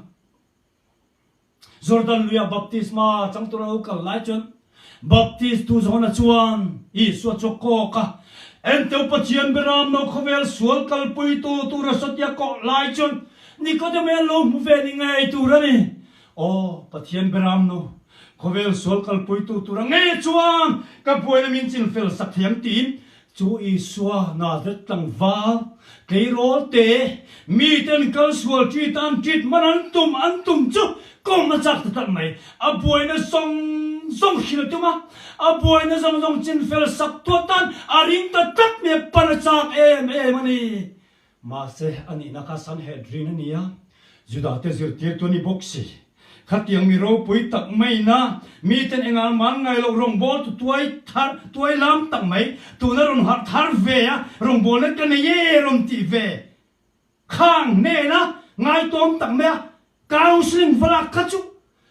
Jordan luiah baptisma chang tura lo kal lai chuan Baptist tu Johana chuan Isua chu a kawk a, Enteu Pathian beram no khawvel sual kalpuitu tura sawtia kawh lai chuan Nikodeme an lo hmu ve ni ngei tur a ni. Aw, Pathian beram no khawvel sual kalpuitu tura ngei chuan ka buaina min chinfel sak thei ang tiin Chu Isua Nazareth tlangval, tleirawl te, miten kal sual ṭi tan ṭit man an tum an tum chu kawng a chak ta tlat mai. A buaina zawng zawng hrilh a tum a, a buaina zawng zawng chinfel sak tuah tan a ring ta tlat mai a, pan a chak em em a ni. Mahse, a nihna kha Sanhedrin a ni a, Judate zirtirtu a ni bawk si. Khatiang mi ropui tak maina miten engang man ngai loh rawngbawltu tuai thar, tuai lam tak mai, tuna rawn harh thar ve a, rawngbawlna ka nei e rawn tih ve khang hnena ngaitawm tak mai a, counselling va lak kha chu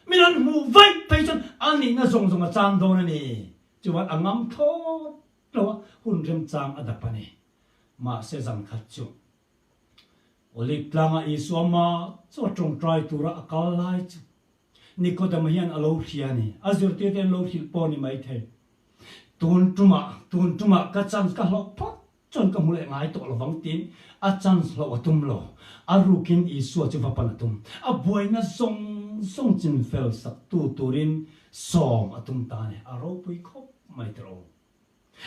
min an hmuh vaih phei chuan a nihna zawng zawng a chang dawn a ni. Chuan a ngam thlawt lo a, hun remchang a dap a ni. Mahse zan khat chu Olive tlanga Isua mah chu a tawngtai tura a kal lai chu Nikodema hian a lo hria a ni. A zirtirte an lo hrilh pawh a ni maithei. Tun tumah, tun tumah ka chance ka hlauh phawt chuan ka hmu leh ngai tawh lovang tiin a chance hlauh a tum lo. A rukin Isua chu va pan a tum. A buaina zawng zawng chinfel saktu turin sawm a tum ta a ni. A ropui khawp mai tawh.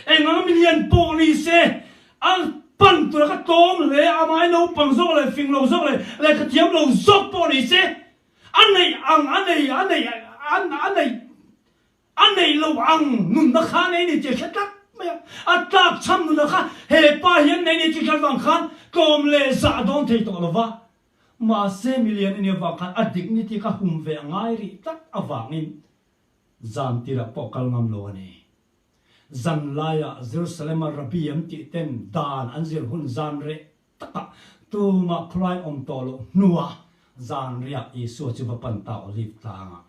Engang milian pawh ni se, a pan tura ka tlawm hle, amah hi naupang zawk leh fing lo zawk leh lehkha thiam lo zawk pawh ni se, a neih ang a nei a neih a neih a neih lo ang nunna kha a nei ni tih a hre tlat mai a, a tlak chham nunna kha he pa hian nei ni tih hriat vang khan tlawm leh zah dawn thei tawh lo va, mahse milian a nih avang khan a dik ni tih kha hum ve a ngai rih tlat avangin. Zan tirah pawh kal ngam lo a ni. Zan laiah Jerusalem-a Rabbi an tih ten dan an zir hun zan reh takah tumah khawlai awm tawh loh hnuah zan riah Isua chu va pan ta Olive tlangah.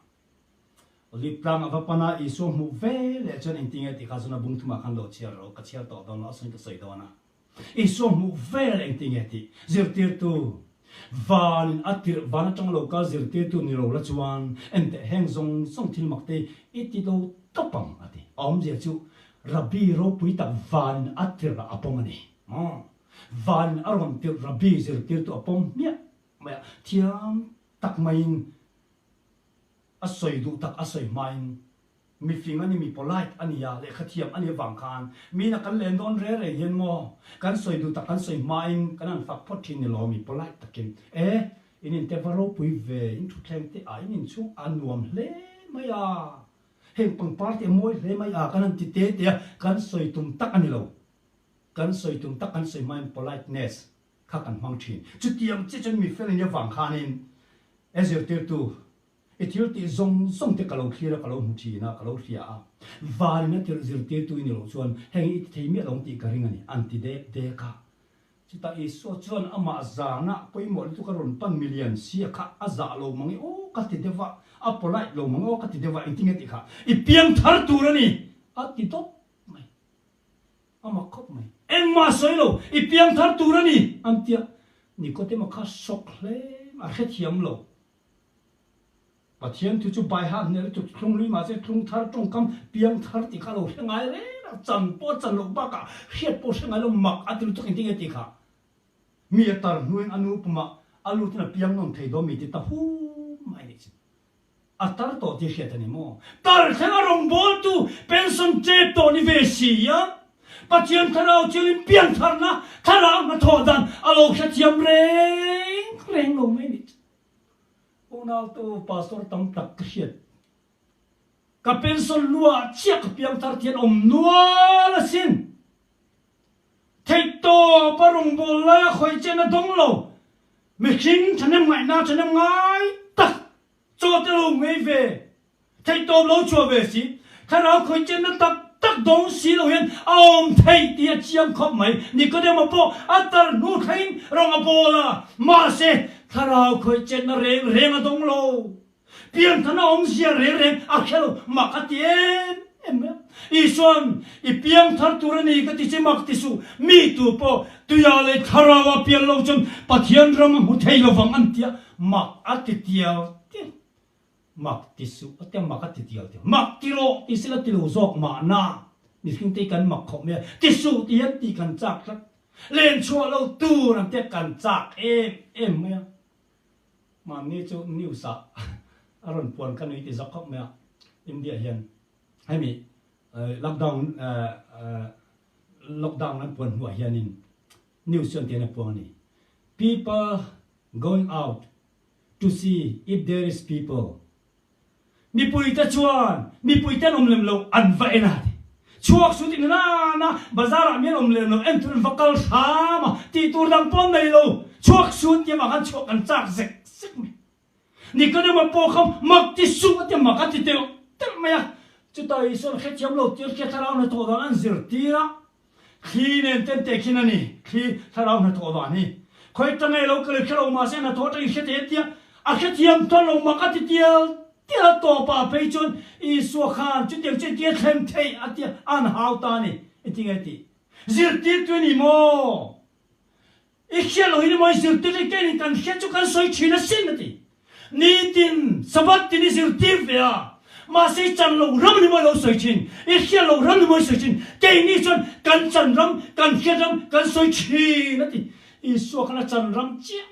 Olive tlangah va pan a, Isua hmuh ve leh chuan engtinge tih kha chuan a bung thumah khan lo chhiar rawh, ka chhiar tawh dawn lo a sawiin ka sawi dawn a. Isua hmuh ve leh engtinge tih zirtirtu vanin a tirh van atanga lo kal zirtirtu ni lo la chuan enteh heng zawng zawng thil mak te i ti lo tawp ang a ti. A awmzia chu Rabbi ropui tak vanin a tirh ah a pawm a ni. Vanin a rawn tirh Rabbi zirtirtu a pawm hmiah mai a, thiam tak maiin a sawi duh tak a sawi hmain Mifing a ni, mi polite a nia, lehkha thiam a nih avang khan miin a kan len dawn reng reng hian maw kan sawi duh tak kan sawi hmain kan han fak phawt thin ni lo, mi polite takin e in inte va ropui ve, in thutthleng te ah in inchhung a nuam hle mai a, heng pangpar te a mawi hle mai a kan han ti te te a, kan sawi tum tak a ni lo, kan sawi tum tak kan sawi hmain politeness kha kan hmang thin. Chutiang chiah chuan mi fel a nih avang khanin e zirtirtu I thil tih zawng zawng te ka lo thlir a, ka lo hmu thin a, ka lo hria a. Vanin a tirh zirtirtu i ni loh chuan heng i ti thei miah lo ang tih ka ring a ni, an ti dek dek a. Chutah Isua chuan amah zana pawimawh lutuk a rawn pan milian sia kha a zah lo mang e aw ka ti deuh a, a polite lo mang e aw ka ti deuh a, engtin nge tih kha i piang thar tur a ni, a ti dawp mai. A mak khawp mai. Engmah sawi lo, i piang thar tur a ni, an ti a. Nikodema kha sawk hle mai, a hrethiam lo. Pathian thu chu baiha hneh lutuk thlung hlui mahse thlung thar tawngkam piang thar tih kha a lo hre ngai reng a, chan pawh a chan loh bakah hriat pawh hre ngai lo mak a ti lutuk engtin nge tih kha mi a tar hnuin a nu pumah a lutin a piang nawn thei dawn mi ti ta hu mai nih chu a tar tawh tih hriat a ni maw? Tar thleng a rawngbawltu pension tep tawh ni ve si a, Pathian thlarau chiangin piantharna thlarau hnathawh dan a lo hrethiam reng reng lo mai nih chu. Unautu pastor tam tak ka hriat. Ka pension luah chiah ka piangthar thian awm nual asin. Theihtawp a rawngbâwl lai a khawih chen a dawng lo. Mihring thahnem ngaihna thahnem ngai tak chaw te lo ngei ve. Theihtawp lo chhuah ve si. Thlarau khawih chenna tak tak dawng si lo hian a awm theih tih a chiang khawp mai. Nikodema pawh a tar hnu thleng rawng a bawl a, mahse thlarau khawih chenna reng reng a dawng lo. Pianthana awmzia reng reng a hre lo, mak a ti em em mai a. Isua'n, I piangthar tur a ni ka ti che mak ti suh, mi tu pawh tuiah leh thlarau a pian lo chuan Pathian ram a hmu thei lovang an ti a, mak a ti tial tial. Mak ti suh a tia mak a ti tial tial. Mak ti rawh ti sila ti lo zawk mahna mihring te hi kan mak khawp mai a, ti suh ti hian tih kan chak tlat. Len chhuah lo tur ang te kan chak em em mai a. Mahni chu news ah a rawn puan ka nui ti zawk khawp mai a, India hian hemi lockdown lockdown an puan hnuah hianin news chuan tihian a puang a ni, People going out To see if there is people. Mipuite chuan mipuite an awm lem lo an va en a ti. Chhuak su tih na na bazar ah mi an awm lem lo en tur an va kal hram a tih tur dang pawh an nei lo. Chhuak su an ti avang khan chhuak an chak zek zek mai. Nikodema pawh kha mak ti suh a ti mak a ti telh telh mai a. Chutah Isuan hrethiam lo tir khi thlarau hnathawh dan an zirtir a. Thli nen ten teh khin a ni, thli thlarau hnathawh dan hi. Khawi ta ngei lo ka le hre lo mahse hnathawh atangin hre thei a tia, a hrethiam tawh lo mak a ti tial tial a tawpah phei chuan Isua khan chutiang chu engtin a thlen theih a tia a han hau ta a ni. Engtin nge tih? Zirtirtu a ni maw? I hriat loh hi ni maw i zirtir hi keinin kan hriat chu kan sawi thin asin a ti. Nitin Sabbath tin i zirtir ve a, mahse i chan loh ram ni maw i lo sawi thin, i hriat loh ram ni maw i sawi thin, keini chuan kan chan ram, kan hriat ram kan sawi thin a ti. Isua khan a chan ram chiah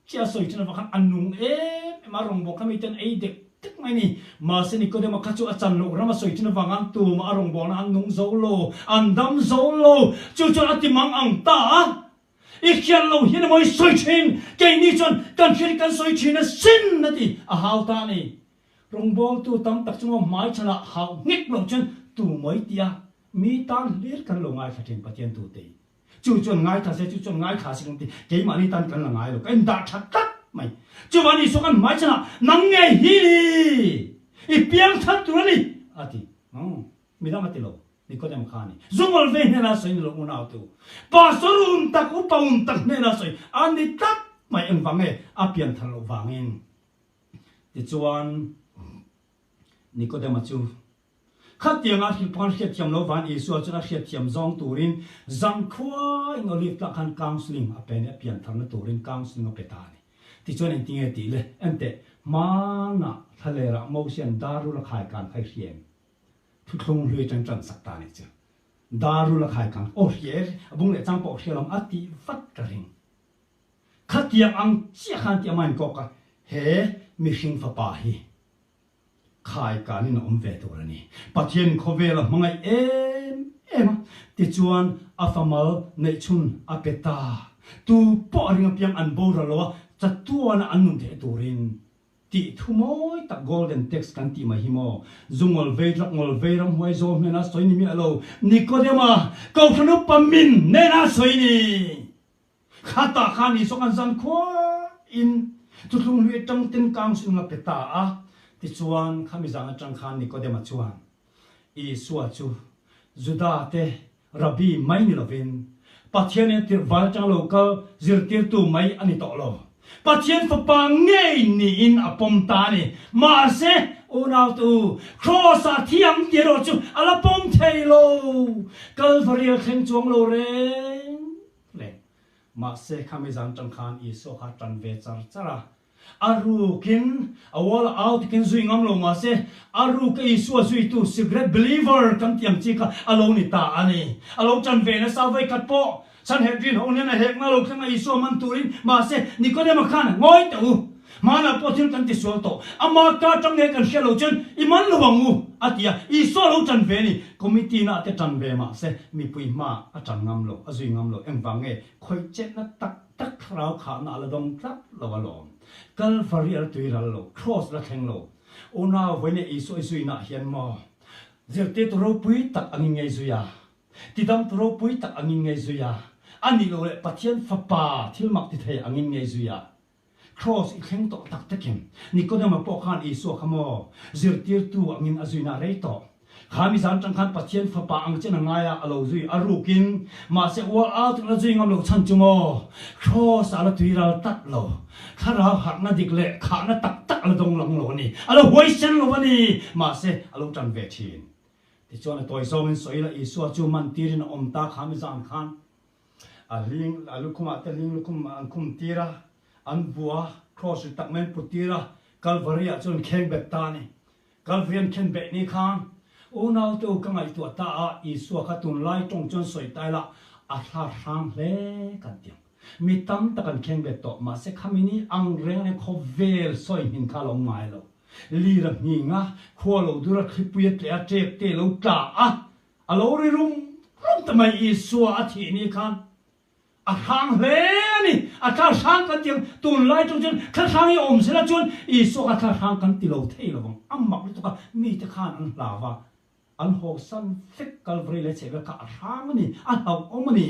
chiah a sawi thin avang khan a nung em em a, rawngbawk kha miten ei dek dek mai a ni. Mahse Nikodema kha chu a chan loh ram a sawi thin avang an tumah a rawngbawlna an nung zo lo, an dam zo lo, chu chuan a ti mang ang ta a. I hriat lo hian emaw i sawi thin, keini chuan kan hriat hi kan sawi thin a sin a ti, a hau ta a ni. Rawngbawltu tam tak chunga hmai chhanah hauh nghek lo chuan tu mawi tia mi tan hlir kan lo ngaithla thin Pathian tute hi. Chu chuan ngaithla se, chu chuan ngaithla se kan ti, keimahni tan kan la ngai lo, ka indah tha tlat mai. Chuvangin Isua kan hmai chhanah nang ngei hi ni, i piang that tur a ni. a ti. Midang a ti lo. Nikodem kha a ni. Zungawl ve hnena sawi ni lo unautu. Pastor un tak, upa un tak hnena sawi a ni tlat mai engvang nge a pianthar loh vangin. Tichuan Nikodema chu khatianga a hrilh pawh khan hriatthiam lo van Isua chuan a hriatthiam zawng turin zankhua in Olive tlang khan counselling a pe a ni, a piantharna turin counselling a pe ta a ni. Tichuan engtinge tih le? Enteh, hmanah thlalerah Mosian darul a khaikan kha i hria em? Thuthlung hlui atang tan sak ta nih chu. Darul a khaikan, aw hria e, a bung leh chang pawh hria lawm a tih vat ka ring. Khatiang ang chiah khan tih amah inkawk a, he mihring fapa hi khaikanin a awm ve tur a ni. Pathian khawvel a hmangaih em em a, tichuan a famal neihchhun a pe ta. Tu pawh a ring apiang an boral lo a, chatuana an nun theih turin tih thu mawi tak golden text kan tih mai hi maw? Zu ngawl vei tlak ngawl vei ramhuai zawl hnena sawi ni miah lo, Nikodema Kohhran upa min nena sawi ni. Khatah khan Isua khan zan khuain thuthlung hlui atang ten counselling a pe ta a. Tichuan, khami zan atang khan Nikodema chuan Isua chu Juda te Rabbi mai ni lovin Pathian in a tirh val atang lo kal zirtirtu mai a ni tawh lo. Pathian Fapa ngei niin a pawm ta a ni. Mahse, unaute u, Kraws-ah thiam tih erawh chu a la pawm thei lo. Kalvari a thleng chuang lo reng. Hle. Mahse khami zan tang khan Isua kha tan ve char char a. A rukin a wall a au takin zui ngam lo mahse a ruka Isua zuitu secret believer kan tih ang chi kha a lo ni ta a ni. A lo tan ve nasa vawikhat pawh Sanhedrin ho nen a hekna lo thleng a Isua man turin mahse Nikodema khan ngawi teh u. Hmanah pawh thil kan tisual tawh. Ama ka tang nge kan hria lo chuan i man lo ang u, a ti a. Isua lo tan ve a ni. Committee na te tan ve mah se mipui hma a tan ngam lo, a zui ngam lo. Engvang nge khawih chetna tak tak thlarau khahna a la dawng tlat lo alawm. Kalvari a la tui ral lo, Cross la thleng lo. Unau vawiin leh Isua i zuinaah hian maw zirtirtu ropui tak angin ngei zui a, tidamtu ropui tak angin ngei zui a, a nih loh leh Pathian Fapa thil mak ti thei angin ngei zui a. Kraws i thleng tawh tak takin Nikodema pawh khan Isua kha maw zirtirtu angin a zuina rei tawh. Kha mi zan tang khan Pathian Fapa ang chen a ngai a, a lo zui a rukin mahse ual au takin a zui ngam lo chhan chu maw Kraws ah a la tui ral tlat lo. Thlarau harhna dik leh khahna tak tak a la dawng lang lo a ni. A la huaisen lo a ni. Mahse a lo tan ve thin. Tichuan a tawi zawngin sawi ila Isua chu man tirin a awm ta kha mi zan khan A hling, a lukhumah te hling lukhum an khum tir a, an vua a, cross ri tak mai an put tir a, Kalvari ah chuan an kheng bet ta a ni. Kalvari an khen beh ni khan unaute u ka ngaihtuah ta a, Isua kha tunlai tawng chuan sawi ta ila a thla hrang hle kan ti ang. Mi tam tak an kheng bet tawh, mahse khami ni ang reng reng khawvel sawi hmin kha a lo ngai lo. Lir a nghing a, khua lo dur a, thlipui a tleh a, ṭek te lo tla a, A lo ri rum rum ta mai Isua a thih ni khan a hrang hle a ni. A thla hrang kan ti ang. Tunlai tawng chuan thla hrang hi awm sela chuan Isua kha thla hrang kan ti lo thei lo vang. A mak lutuk a, mite khan an hlau va, an hawsan vek Kalvari leh chhehvel kha a hrang a ni, a hlauhawm a ni.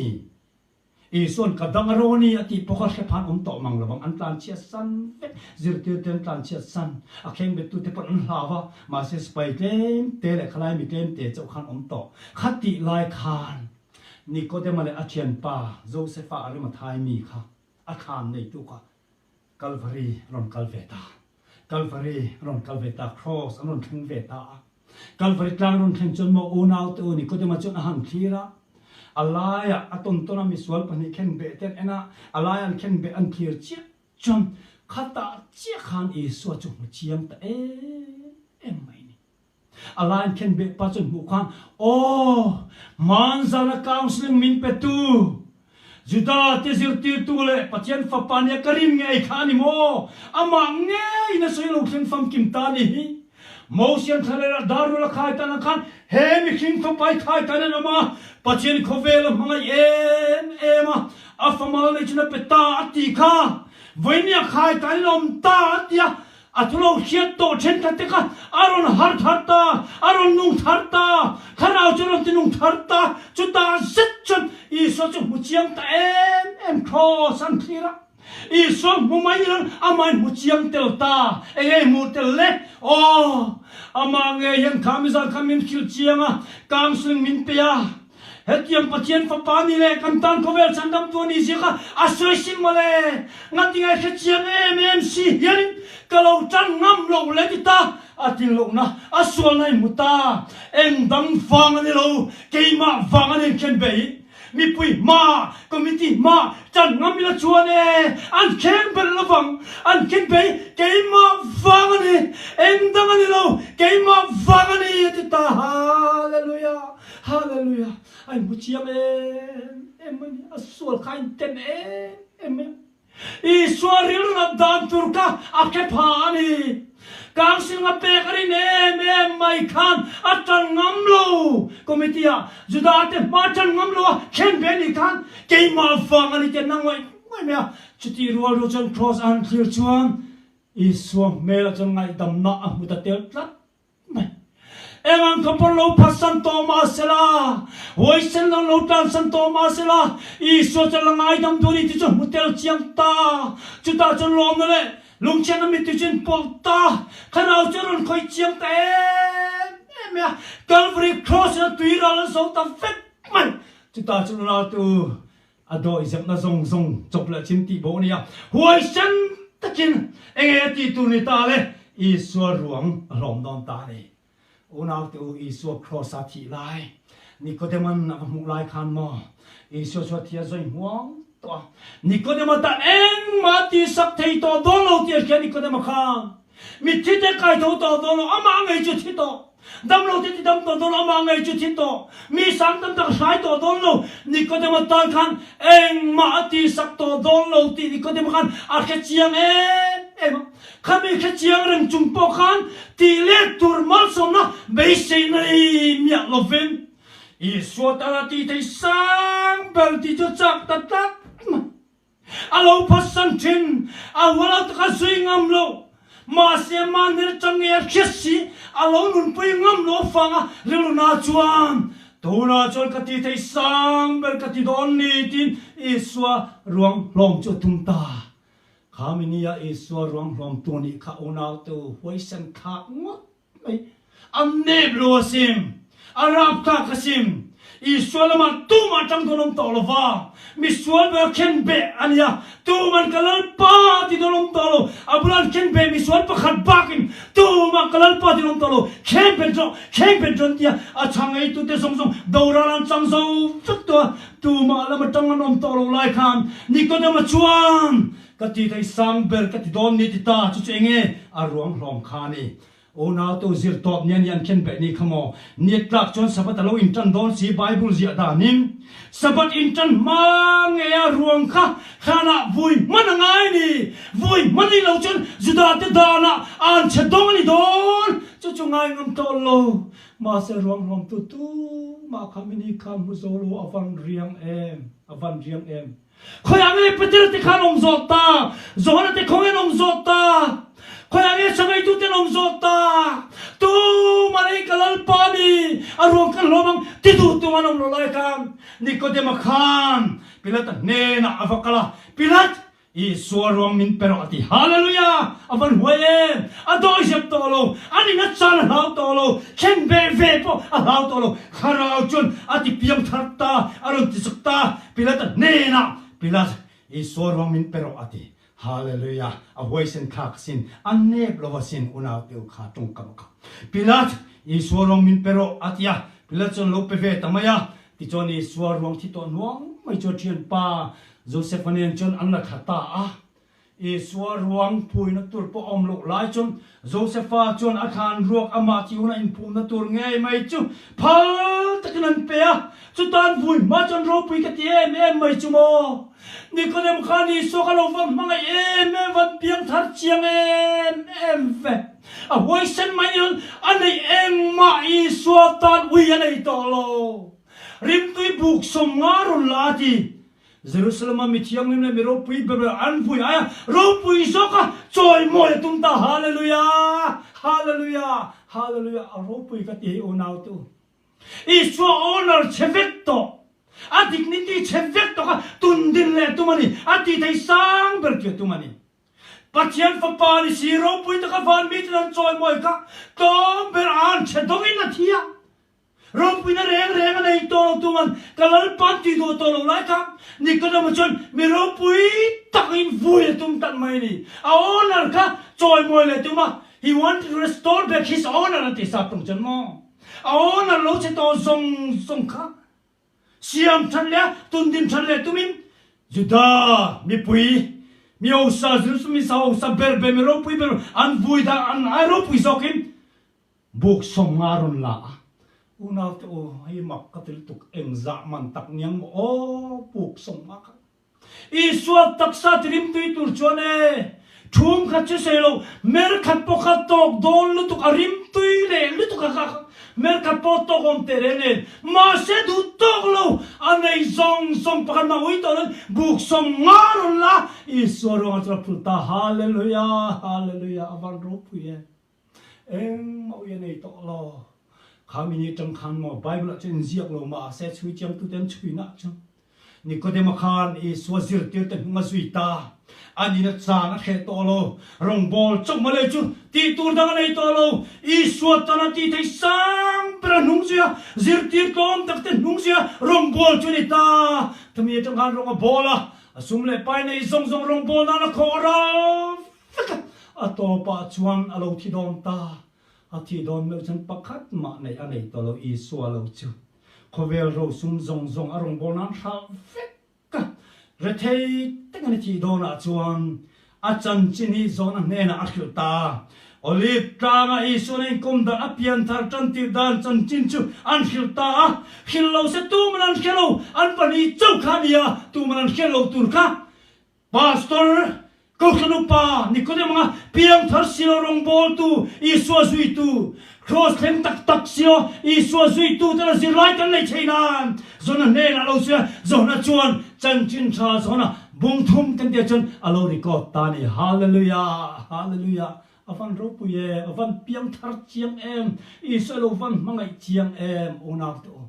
Isua'n ka dang a rawn i a tih pawh kha hrep han awm tawh mang lovang, an tlanchhiat san vek, zirtirte an tlanchhiat san, a khengbettu te pawh an hlau a, mahse sipai tlem te leh khalai mi tlem te chauh khan awm tawh. Khatih lai khan Nikodema leh a thianpa Josefa Arimathai mi kha a thlan neitu kha Kalvari a rawn kal ve ta. Kalvari a rawn kal ve ta, Kraws an rawn thleng ve ta a. Kalvari tlang rawn thleng chuan maw unaute u Nikodema chuan a han thlir a, a laiah a tawn tawn a misual pahnih khen beh te an en a, a laia an khen beh an thlir chiah chuan khatah chiah khan Isua chu hmu chiang ta em em mai ni. A lai an khen beh pa chuan hmuh khan, Aw, hmanzana counselling min petu, Juda te zirtirtu leh Pathian Fapa nia ka rin ngei kha a ni maw? Amah ngeiin a sawi lo thleng famkim ta a ni hi. Mosian thlalera darul a khai tan ang khan he mihring Fapa i khai tan an awm a, Pathian khawvel a hmangaih em em a, a famal nei chuan a pe ta a ti kha. Vawinia khai tan in a awm ta a ti a, A thu lo hriat tawh thenkhat te kha a rawn har thar ta, a rawn nung thar ta, thlarau chu a rawn ti nung thar ta, chutah zet chuan Isua chu hmu chiang ta em em Kraws an thlir a. Isua hmu mai ni loin amah in hmu chiang tel ta. Enge i hmuh tel le? Aw, amah ngei hian kha mizan kha min hrilh chiang a, counselling min pe a. Hetiang Pathian Fapa ni leh kan tan khawvel chhandamtu a nih zia kha a sawi sim mawle. Ngatinge hre chiang em em si hianin ka lo tan ngam loh le ti ta a tin lohna a sualna i hmu ta. Eng dang vang a ni lo, keimah vang a ni an khen bei. Mipui hma, committee hma tan ngam ila chuan e, an kheng belh lovang, an khen bei keimah vang a ni, eng dang a ni lo, keimah vang a ni a ti ta. Hallelujah! Hallelujah! A inhmu chiang em em mai ni, a sual kha a inten em em mai a. Isua rilru dan tur kha a hre pha a ni. Council a pek a rin em em mai khan a tan ngam lo. Committee ah Juda te hma tan ngam lo a khen ve ni khan keimah vang a ni tih an na ngawih ngawih mai a. Chutih rual rual chuan Cross a han thlir chuan Isua hmelah chuan ngaihdamna a hmu ta tel tlat. Mai. Eng ang ka pawn lo phatsan tawh mah sela, huaisen lo lo tlansan tawh mah sela, Isua chuan la ngaidam duh a ni tih chu hmu tel chiang ta. Chutah chuan lawmna leh lungchhiatna mittui chu in pawlh ta. Thlarau chu a rawn khawih chiang ta em em mai a, Calvary Cross in a tui ral an zo ta vek mai. Chutah chuan unautu A dawihzepna zawng zawng chawp leh chin tih bawh a ni a, huaisen takin enge a tih tur ni ta le? Isua ruang a hlawm dawn ta a ni. Unaute u, Isua Kraws-a thih lai, Nikodema'n a va hmuh lai khan maw, Isua chu a thi a zawi hmuang tawh a. Nikodema tan engmah a tihsak thei tawh dawn lo tih a hria Nikodema khan. Mitthi te kai tho tawh dawn lo, amah ngei chu thi tawh. Damlo te ti dam tawh dawn lo, amah ngei chu thi tawh. Mi sang tam tak hrai tawh dawn lo. Nikodema tan khan engmah a tihsak tawh dawn lo tih Nikodema khan a hre chiang em em a. Khami hre chiang reng chung pawh khan tih let tur malsawmna beisei nei miah lovin Isua tan a tih theih sang ber tih chu chak ta tlat mai. A lo phatsan thin, a hual a taka zui ngam lo. Mahse mahni atang nge a hriat si, a lo nunpui ngam lo avanga rilruna chuan, Tunah chuan ka ti thei sang ber ka ti dawn ni tiin Isua ruang hlawm chu a tum ta. Kha mi nia Isua ruang hlawmtu nih kha unaute u huaisen thlak ngawt Mai a nep lo asin, a rapthlak asin. Isua lamah tumah tang dawn awm tawh lo va, misual ber khen beh a nia. Tuman ka Lalpa ti dawn awm tawh lo, a bulah an khen beh misual pakhat bakin tumah ka Lalpa ti dawn awm tawh lo. Khen bet rawh, khen bet rawh an tia, a chhang eitute zawng zawng doral an chang zo vek tawh a, tumah lama tang an awm tawh lo lai khan Nikodema chuan Ka ti thei sang ber ka ti dawn ni ti ta, chu chu enge a ruang hlawm kha a ni. Unau tu zir tawp nia ni an khen beh ni kha maw? Ni tlak chuan Sabbath a lo intan dawn si Bible ziah danin. Sabbath intan hma nge a ruang kha thlanah vui hman a ngai ni. Vui hman ni lo chuan Juda te danah an chhe dawng a ni dawn. Chu chu ngai ngam tawh lo. Mahse ruang hlawm tu tumah kha mini kha hmu zo lo a van riang em, a van riang em. Khawiah nge Peter te khan awm zawh ta? Johana te khawnge an awm zawh ta? Khawiah nge Sangaitu te an awm zawh ta? Tumah nei ka Lalpa ni, a ruang kan hlawm ang ti duh tum an awm lo lai khan Nikodema khan Pilata hnenah a va kal a, Pilat, Isua ruang min pe rawh a ti. Hallelujah! A van huai em! A dawihzep tawh lo, an in a chan a hlau tawh lo, khen ve ve pawh a hlau tawh lo. Thlarau chuan a ti piang thar ta, a rawn ti chak ta. Pilata hnenah, Pilat, Isua ruang min pe rawh a ti. Hallelujah! A huaisen thlak asin, a nep lo asin, unau te u kha tawngkam a kha. Pilat, Isua ruang min pe rawh a ti a. Pilat chuan lo pe ve ta mai a. Tichuan Isua ruang thi tawh hnuang mai chu a thianpa Joseph-a nen chuan an la thla ta a. Isua ruang phuina tur pawh a awm loh lai chuan Josepha chuan a thlan ruak amah chi huna inphumna tur ngei mai chu phal takin an pe a. Chutan vui hma chuan ropui ka ti em em mai chu maw? Nikodem khan Isua kha lo va hmangaih em em, van piang thar chiang em em ve. A huaisen mai ni a neih engmah Isua tan ui a nei tawh lo. Rimtui buk 50 rawn la a ti. Jerusalem-a mi thianghlim leh mi ropui ber ber an vui aia ropui zawka chawimawi a tum ta. Hallelujah! Hallelujah! Hallelujah! A ropui ka ti hei unautu. Isua owner chhe vek tawh. A dignity chhe vek tawh kha tundin leh tum a ni. A tih theih sang ber chu a tum a ni. Pathian Fapa ni si ropui taka van miten an chawimawi kha tlawm ber an chhe dawngin a thi a. Ropuina reng reng a nei tawh lo tuman ka Lalpa'n tih duh tawh lo lai kha Nikodemo chuan mi ropui takin vui a tum tlat mai a ni. A honour kha chawimawi leh tum a, he wanted to restore back his honour a ti sap tung chuan maw? A honour lo chhe tawh zawng zawng kha siam that leh a tundin that leh tumin Juda mipui mi hausa Jerusalem mi sa hausa ber ber mi ropui ber an vui dah an ai ropui zawkin Buk 50 rawn la a, Unaute aw, hei mak ka ti lutuk, engzah man tak niang maw aw, buk 50 kha. Isua taksa ti rimtui tur chuan e, thum khat chu sei lo, mer khat pawh kha tawk dawn lutuk, a rimtui leh lutuk a kha, mer khat pawh tawk awm teh reng nen, mahse duh tawk lo, a nei zawng zawng pakhat mah ui tawh loin buk 50 rawn la a, Isua ruangah chuan a phul ta, Hallelujah, Hallelujah, a van ropui e. Engmah ui a nei tawh lo. Kha mi ni tang khan maw Bible ah chuan inziak lo mahse chhui chiangtute an chhuina chu Nikodema khan Isua zirtirte hnung a zui ta. A nihna chan a hreh tawh lo. Rawngbâwl chauh mawle chu tih tur dang a nei tawh lo. Isua tan a tih theih sang ber a hnung zui a, zirtir tlawm takte hnung zui a rawngbâwl chu a ni ta. Khami atang khan rawng a bâwl a, a sum leh pai nei zawng zawng rawngbâwl nan a khawh ral vek a, a tawpah chuan a lo thi dawn ta. A thi dawn meuh chuan pakhat mah neih a nei tawh lo, Isua lo chu khawvel rosum zawng zawng a rawngbâwl nan hralh vek a. Rethei takin a thih dawnah chuan a chanchin hi Jona hnenah a hrilh ta. Olive tlanga Isuan a inkawm dan a pianthar tantir dan chanchin chu an hrilh ta a. Hrilh lo se tuman an hre lo, an pahnih chauh kha a ni a, tuman an hre lo tur kha Pastor, Kohhran upa, Nikodem anga piangthar silo rawngbawltu, Isua zuitu, Kraws thleng tak tak silo Isua zuitu tana zirlai kan nei thei nan Jona hnenah a lo sawi a, Jona chuan chanchin tha Jona bung thum kan tih chuan a lo record ta a ni. Hallelujah! Hallelujah! A van ropui em, a van piangthar chiang em, Isua lo van hmangaih chiang em, unaute u.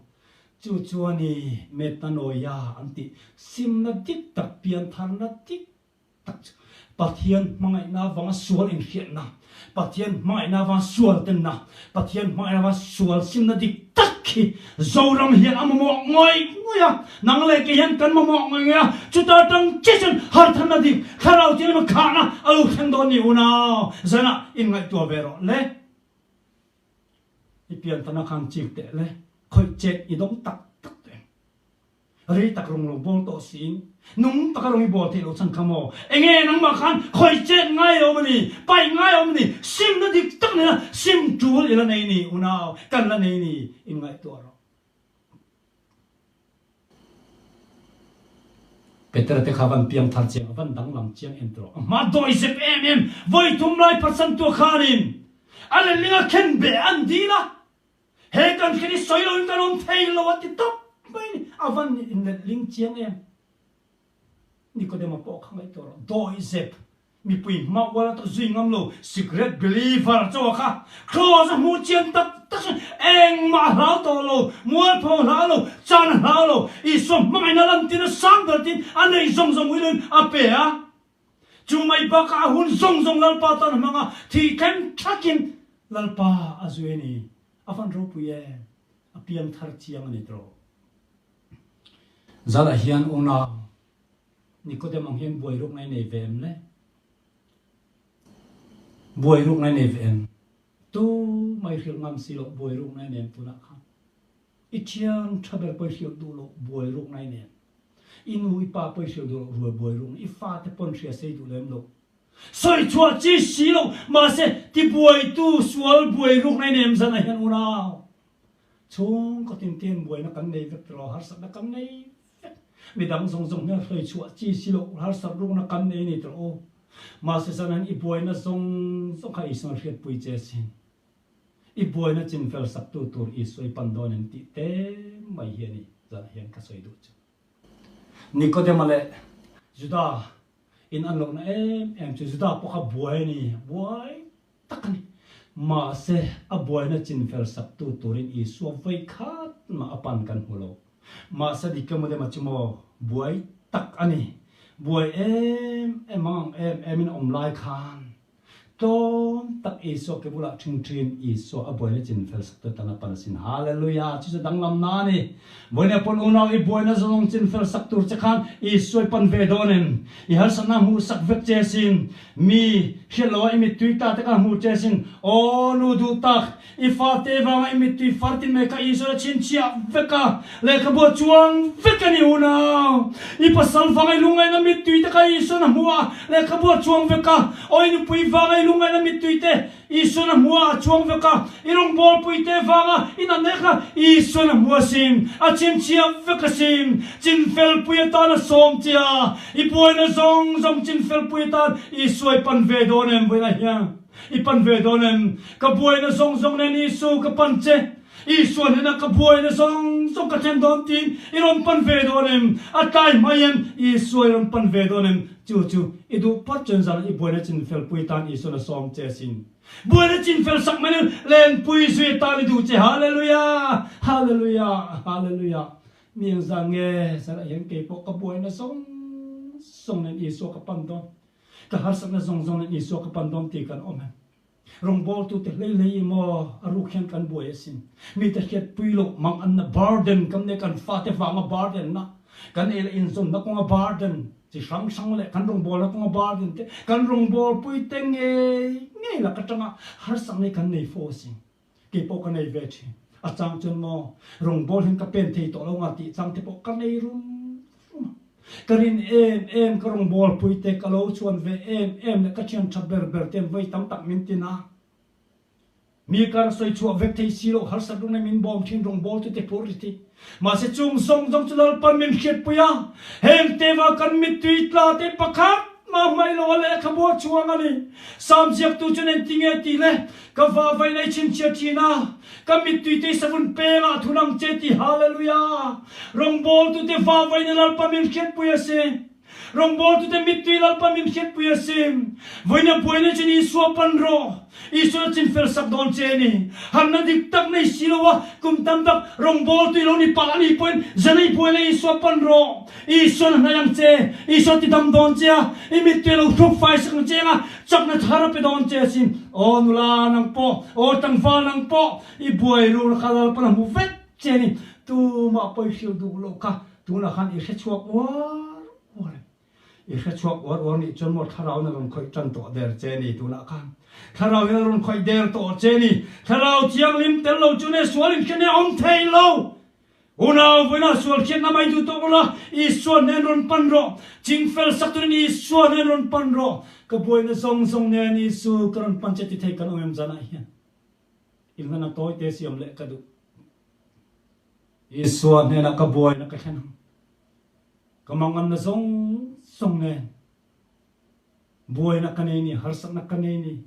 Chu chuan i metanoia an tih simna dik tak, piantharna dik tak chu Pathian hmangaihna avanga sual inhriatna, Pathian hmangaihna avanga sual tenna, Pathian hmangaihna avanga sual simna dik tak hi Zoram hian a mamawh ngawih ngawih a, nang leh kei hian kan mamawh ngawih ngawih a, chuta atang chiah chuan hartharna dik, thlarau thianghlim a khahna a lo thleng dawn ni unau, zanah inngaihtuah ve rawh le. I piantana khan chik teh le, khawih chet i dawng tak tak teh. Rei tak rawng lo bawl tawh siin, nung taka rawng i bawl theih loh chhan kha maw? Enge nangmah khan khawih chet ngai awm a ni, paih ngai awm a ni, simna dik tak nena sim tul i la nei ni, unau kan la nei ni, inngaihtuah rawh. Petera te kha van piang thar chiang a van danglam chiang em tawh. A hma dawi zep em em vawi thum lai phatsantu khanin a letling a khen beh an dil a, he kan thlen hi sawi loin kan awm thei lo a ti tawp mai ni. A van inletling chiang em. Nikodema pawh kha ngaihtuah rawh. Dawi zep Mipui hma ual a tak zui ngam lo, cigarette believer chaw a kha Kraws a hmuh chian tak tak chuan engmah a hlau tawh lo, mualpho a hlau lo, chan a hlau lo, Isua hmangaihna lantir a sang ber tiin a neih zawng zawng ui loin a pe a. Chu mai bakah a hun zawng zawng Lalpa tan a hmang a, thih thleng thakin Lalpa a zui a ni. A van ropui em? A piang thar chiang a ni tawh. Zanah hian unau Nikodem ang hian buai rukna i nei ve em le? Buai rukna i nei ve em? Tu mai hrilh ngam si loh buai rukna i nem tunah khan. I thian tha ber pawh i hrilh duh loh buai rukna i nem. I nu i pa pawh i hrilh duh loh rual buai rukna, i fate pawn hria sei duh lem loh. Sawi chhuah chi si loh, mahse tibuaitu sual buai rukna i nem zanah hian unau chhungkaw tintin buaina kan nei vek tiraw, harsatna kan nei vek. Midang zawng zawng hian hruai chhuah chi si loh harsat rukna kan nei ni tawh u. Mahse zanin i buaina zawng zawng kha Isuan hriatpui che sin. I buaina chinfel saktu tur Isua i pan dawn em tih te mai hi a ni zanah hian ka sawi duh chu. Nikodema leh Juda in an lohna em em chu Juda pawh kha buai a ni, buai tak a ni. Mahse, a buaina chinfel saktu turin Isua vawi khat mah a pan kan hmu lo. Mahse dik emaw dema chu maw buai tak a ni. Buai em em ang ang em em in awm lai khan tlawm tak Isua ke bulah ṭhing ṭhin Isua a buaina chin fel sak tu tan a pan asin. Hallelujah! Chu chu danglam na a ni. Vawiin pawn unau i buaina zawng chin fel sak tur che khan Isua i pan ve dawn em? I harsatna hmuh sak vek che asin. Mi hriat loh a i mittui ta te kha hmuh che asin. Aw nu duh tak! I fate vanga i mittui fartin mai kha Isua a chhinchhiah vek a, lehkhabu a chuang vek a ni unau. I pasal vanga i lungngaihna mittui te kha Isuan a hmu a, lehkhabu a chuang vek a. Aw i nupui vanga i lungngaihna mittui te Isuan a hmu a, a chuang vek a. I rawngbawlpui te vanga i natna kha Isuan a hmu asin, a chhinchhiah vek asin. Chinfelpui atan a sawm che a, i buaina zawng zawng chinfelpui atan Isua i pan ve dawn em vawiinah hian? I pan ve dawn em? Ka buaina zawng zawng nen Isu ka pan che. Isua hnenah ka buaina zawng zawng ka thlen dawn tiin i rawn pan ve dawn em? A tlai hmai em? Isua i rawn pan ve dawn em? Chu chu i duh phawt chuan zanah i buaina chinfelpui tan Isuan a sawm che asin. Buaina chinfel sak mai nen lenpui zui atan i duh che. Hallelujah! Hallelujah! Hallelujah! Mi engzah nge zanah hian keipawh ka buaina zawng zawng nen Isua ka pan dawn? Ka harsatna zawng zawng nen Isua ka pan dawn tih kan awm em? Rawngbawltute hlei hlei i maw a ruk hian kan buai asin. Mite hriatpui loh mang anna burden kan nei kan fate vanga burden na, kan ei leh inzawnna kawnga burden chi hrang hrang leh kan rawngbawlna kawnga burden te kan rawngbawlpui te ngei ngei lak atanga harsatna hi kan nei fo asin. Kei pawh ka nei ve thin. A chang chuan maw rawngbawl hian ka pen thei tawh lo nga tih chang te pawh ka nei rum rum a. Ka rin em em ka rawngbawl pui te ka lo chhuan ve em em leh ka thian tha ber ber te an vawi tam tak min tin a. Mi kar sawi chhuah vek thei si loh harsat rung nei min bawm thin rawngbawl tu te phur ri thi. Mahse chung zawng zawng chu Lalpan min hriatpui a, heng teva kan mittui tla te pakhat mah hmai lo a lehkhabu a chhuang a ni. Sam ziaktu chuan engtinge tih le, Ka vavai nei chhinchhiah thin a, ka mittui te i savun pengah thun ang che ti Hallelujah! Rawngbawltute vavai na Lalpa min hriatpui a si. Rawngbawltute mittui Lalpa min hriatpui a si. Vawiina buaina chin Isua pan rawh. Isuan a chinfel sak dawn che a ni. Harna dik tak nei si lo a, kum tam tak rawngbawltu i lo ni pah a nih pawhin zanei buaina Isua pan rawh. Isuan a hnaih ang che. Isua ti dam dawn che a, i mittui a lo hruk fai sak ang che anga chakna thar a pe dawn che asin. Aw nula nang pawh, aw tlangval nang pawh, i buai rur kha Lalpan a hmu vek che a ni. Tumah pawi hrilh duh loh kha Tunah khan i hrechhuak uar uar em? I hrechhuak uar uar nih chuan maw thlarau in a rawn khawih tan tawh der che ni tunah khan? Thlarau in a rawn khawih der tawh che ni. Thlarau thianghlim tel lo chu ne sual in hriat ne awm thei lo. Unau vawiinah sual hriatna mai duh tawk ula, Isua hnen rawn pan rawh. Chingfel sak turin Isua hnen rawn pan rawh. Ka buaina zawng zawng nen Isu ka rawn pan che ti thei kan awm em zanah hian? Inhlana tawi te siam leh ka duh. Isua hnenah ka buaina ka thlen ang. Ka manganna zawng zawng nen buaina ka nei ni, harsatna ka nei ni,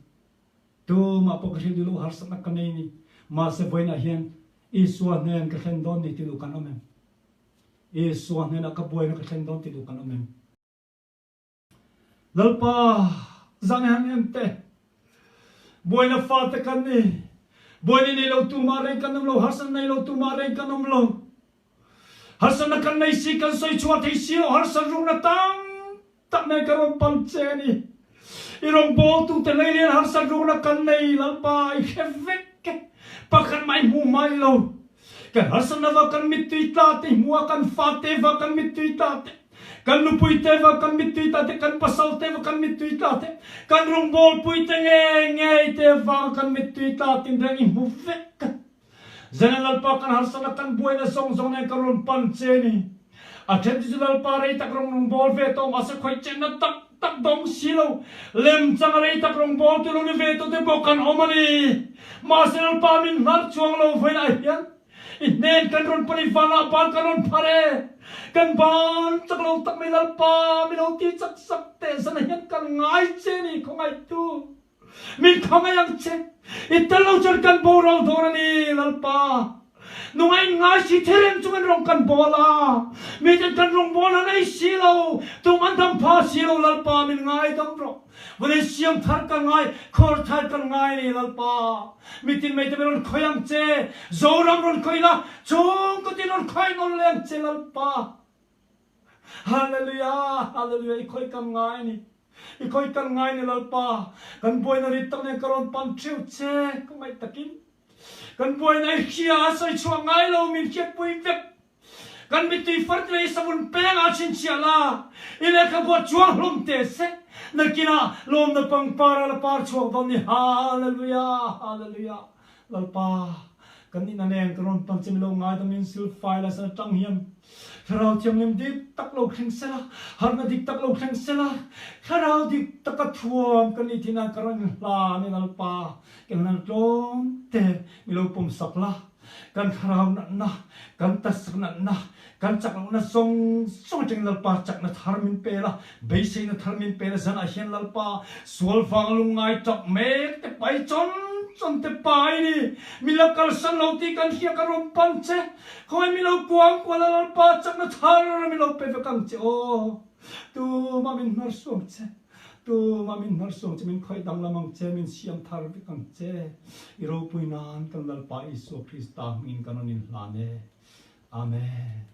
tumah pawh ka hrilh duh lo harsatna ka nei ni, mahse vawiinah hian Isua hnen ka thlen dawn ni ti duh kan awm em? Isua hnenah ka buaina ka thlen dawn ti duh kan awm em? Lalpa, zan han en teh. Buaina fate kan ni. Buaina nei lo tumah reng kan awm lo, harsatna nei lo tumah reng kan awm lo. Harsatna kan nei si, kan sawi chhuah thei si lo, harsat rukna tam tak nen ka rawn pan che a ni. I rawngbawltute lei lian harsat rukna kan nei, Lalpa, i hre vek e. Pakhat mah i hmu mai lo. Kan harsatna va kan mittui tla te hmuh a, kan fate va kan mittui tla te, kan nupui te va kan mittui tla te, kan pasal te va kan mittui tla te, kan rawngbawlpui te ngei ngei te vanga kan mittui tla tinreng i hmu vek a. Zena Lalpa kan harsatna kan buaina zawng zawng nen kan rawn pan che ni. A then chu chu Lalpa rei tak rawng rawngbâwl ve tawh mahse khawih chenna tak tak dawng si lo, lem changa rei tak rawngbâwl tu lo ni ve tawh te pawh kan awm a ni. Mahse Lalpa min hnar chuang lo vawiinah hian i hnen kan rawn pan i vanah ban kan rawn phar e. Kan ban chak lo tak mai Lalpa mi lo ti chak sak teh zanah hian kan ngai che ni khawngaihtu. Min khawngaih ang che. I tel lo chuan kan boral dawn a ni, Lalpa. Nunga in ngai si thi reng chungin rawng kan bawl a, miten kan rawngbawl a nei si lo, tum an dam pha si lo, Lalpa min ngaidam rawh. Vawlei siam thar kan ngai, khawr thar kan ngai ni Lalpa. Mitin mei te min rawn khawih ang che, Zoram rawn khawih la, chhungkaw tin rawn khawih nawn leh ang che Lalpa. Hallelujah, hallelujah, i khawih kan ngai ni. I khawih kan ngai ni Lalpa. Kan buaina rit tak nen ka rawn pan theuh che, ka ngaih takin. Kan buaina i hria a sawi chhuah ngai lo min hriatpui vek. Kan mittui far lei savun peng ah chhinchhiah la, i lehkhabu a chuang hlawm teh se. Nakinah lawmna pangpar a la par chhuak dawn ni. Hallelujah! Hallelujah! Lalpa, kan nihna nen ka rawn pan che mi lo ngaidamin silfai la san atang hian Thlarau Thianghlim dik tak lo thleng sela, harhna dik tak lo thleng sela, Thlarau dik taka thuam ka nih thin a ka rawn inhlan e Lalpa, Kan hlan tlawm te mi lo pawm sak la, kan thlarau natna, kan taksak natna, kan chak lohna zawng zawng atangin Lalpa chakna thar min pe la, beiseina thar min pe la, zanah hian Lalpa sual vang lungngai tap mek te pai chawn chawn te pai ni, mi lo kalsan lo tih kan hria ka rawn pan che, khawngaih mi lo kuang kual a Lalpa chakna thar mi lo pe vek ang che aw, tumah min hnar suang che. Tumah min hnarsuang che, min khawih danglam ang che, min siam thar vek ang che. I ropui nan kan Lalpa Isua Krista hmingin kan rawn inhlan e. Amen.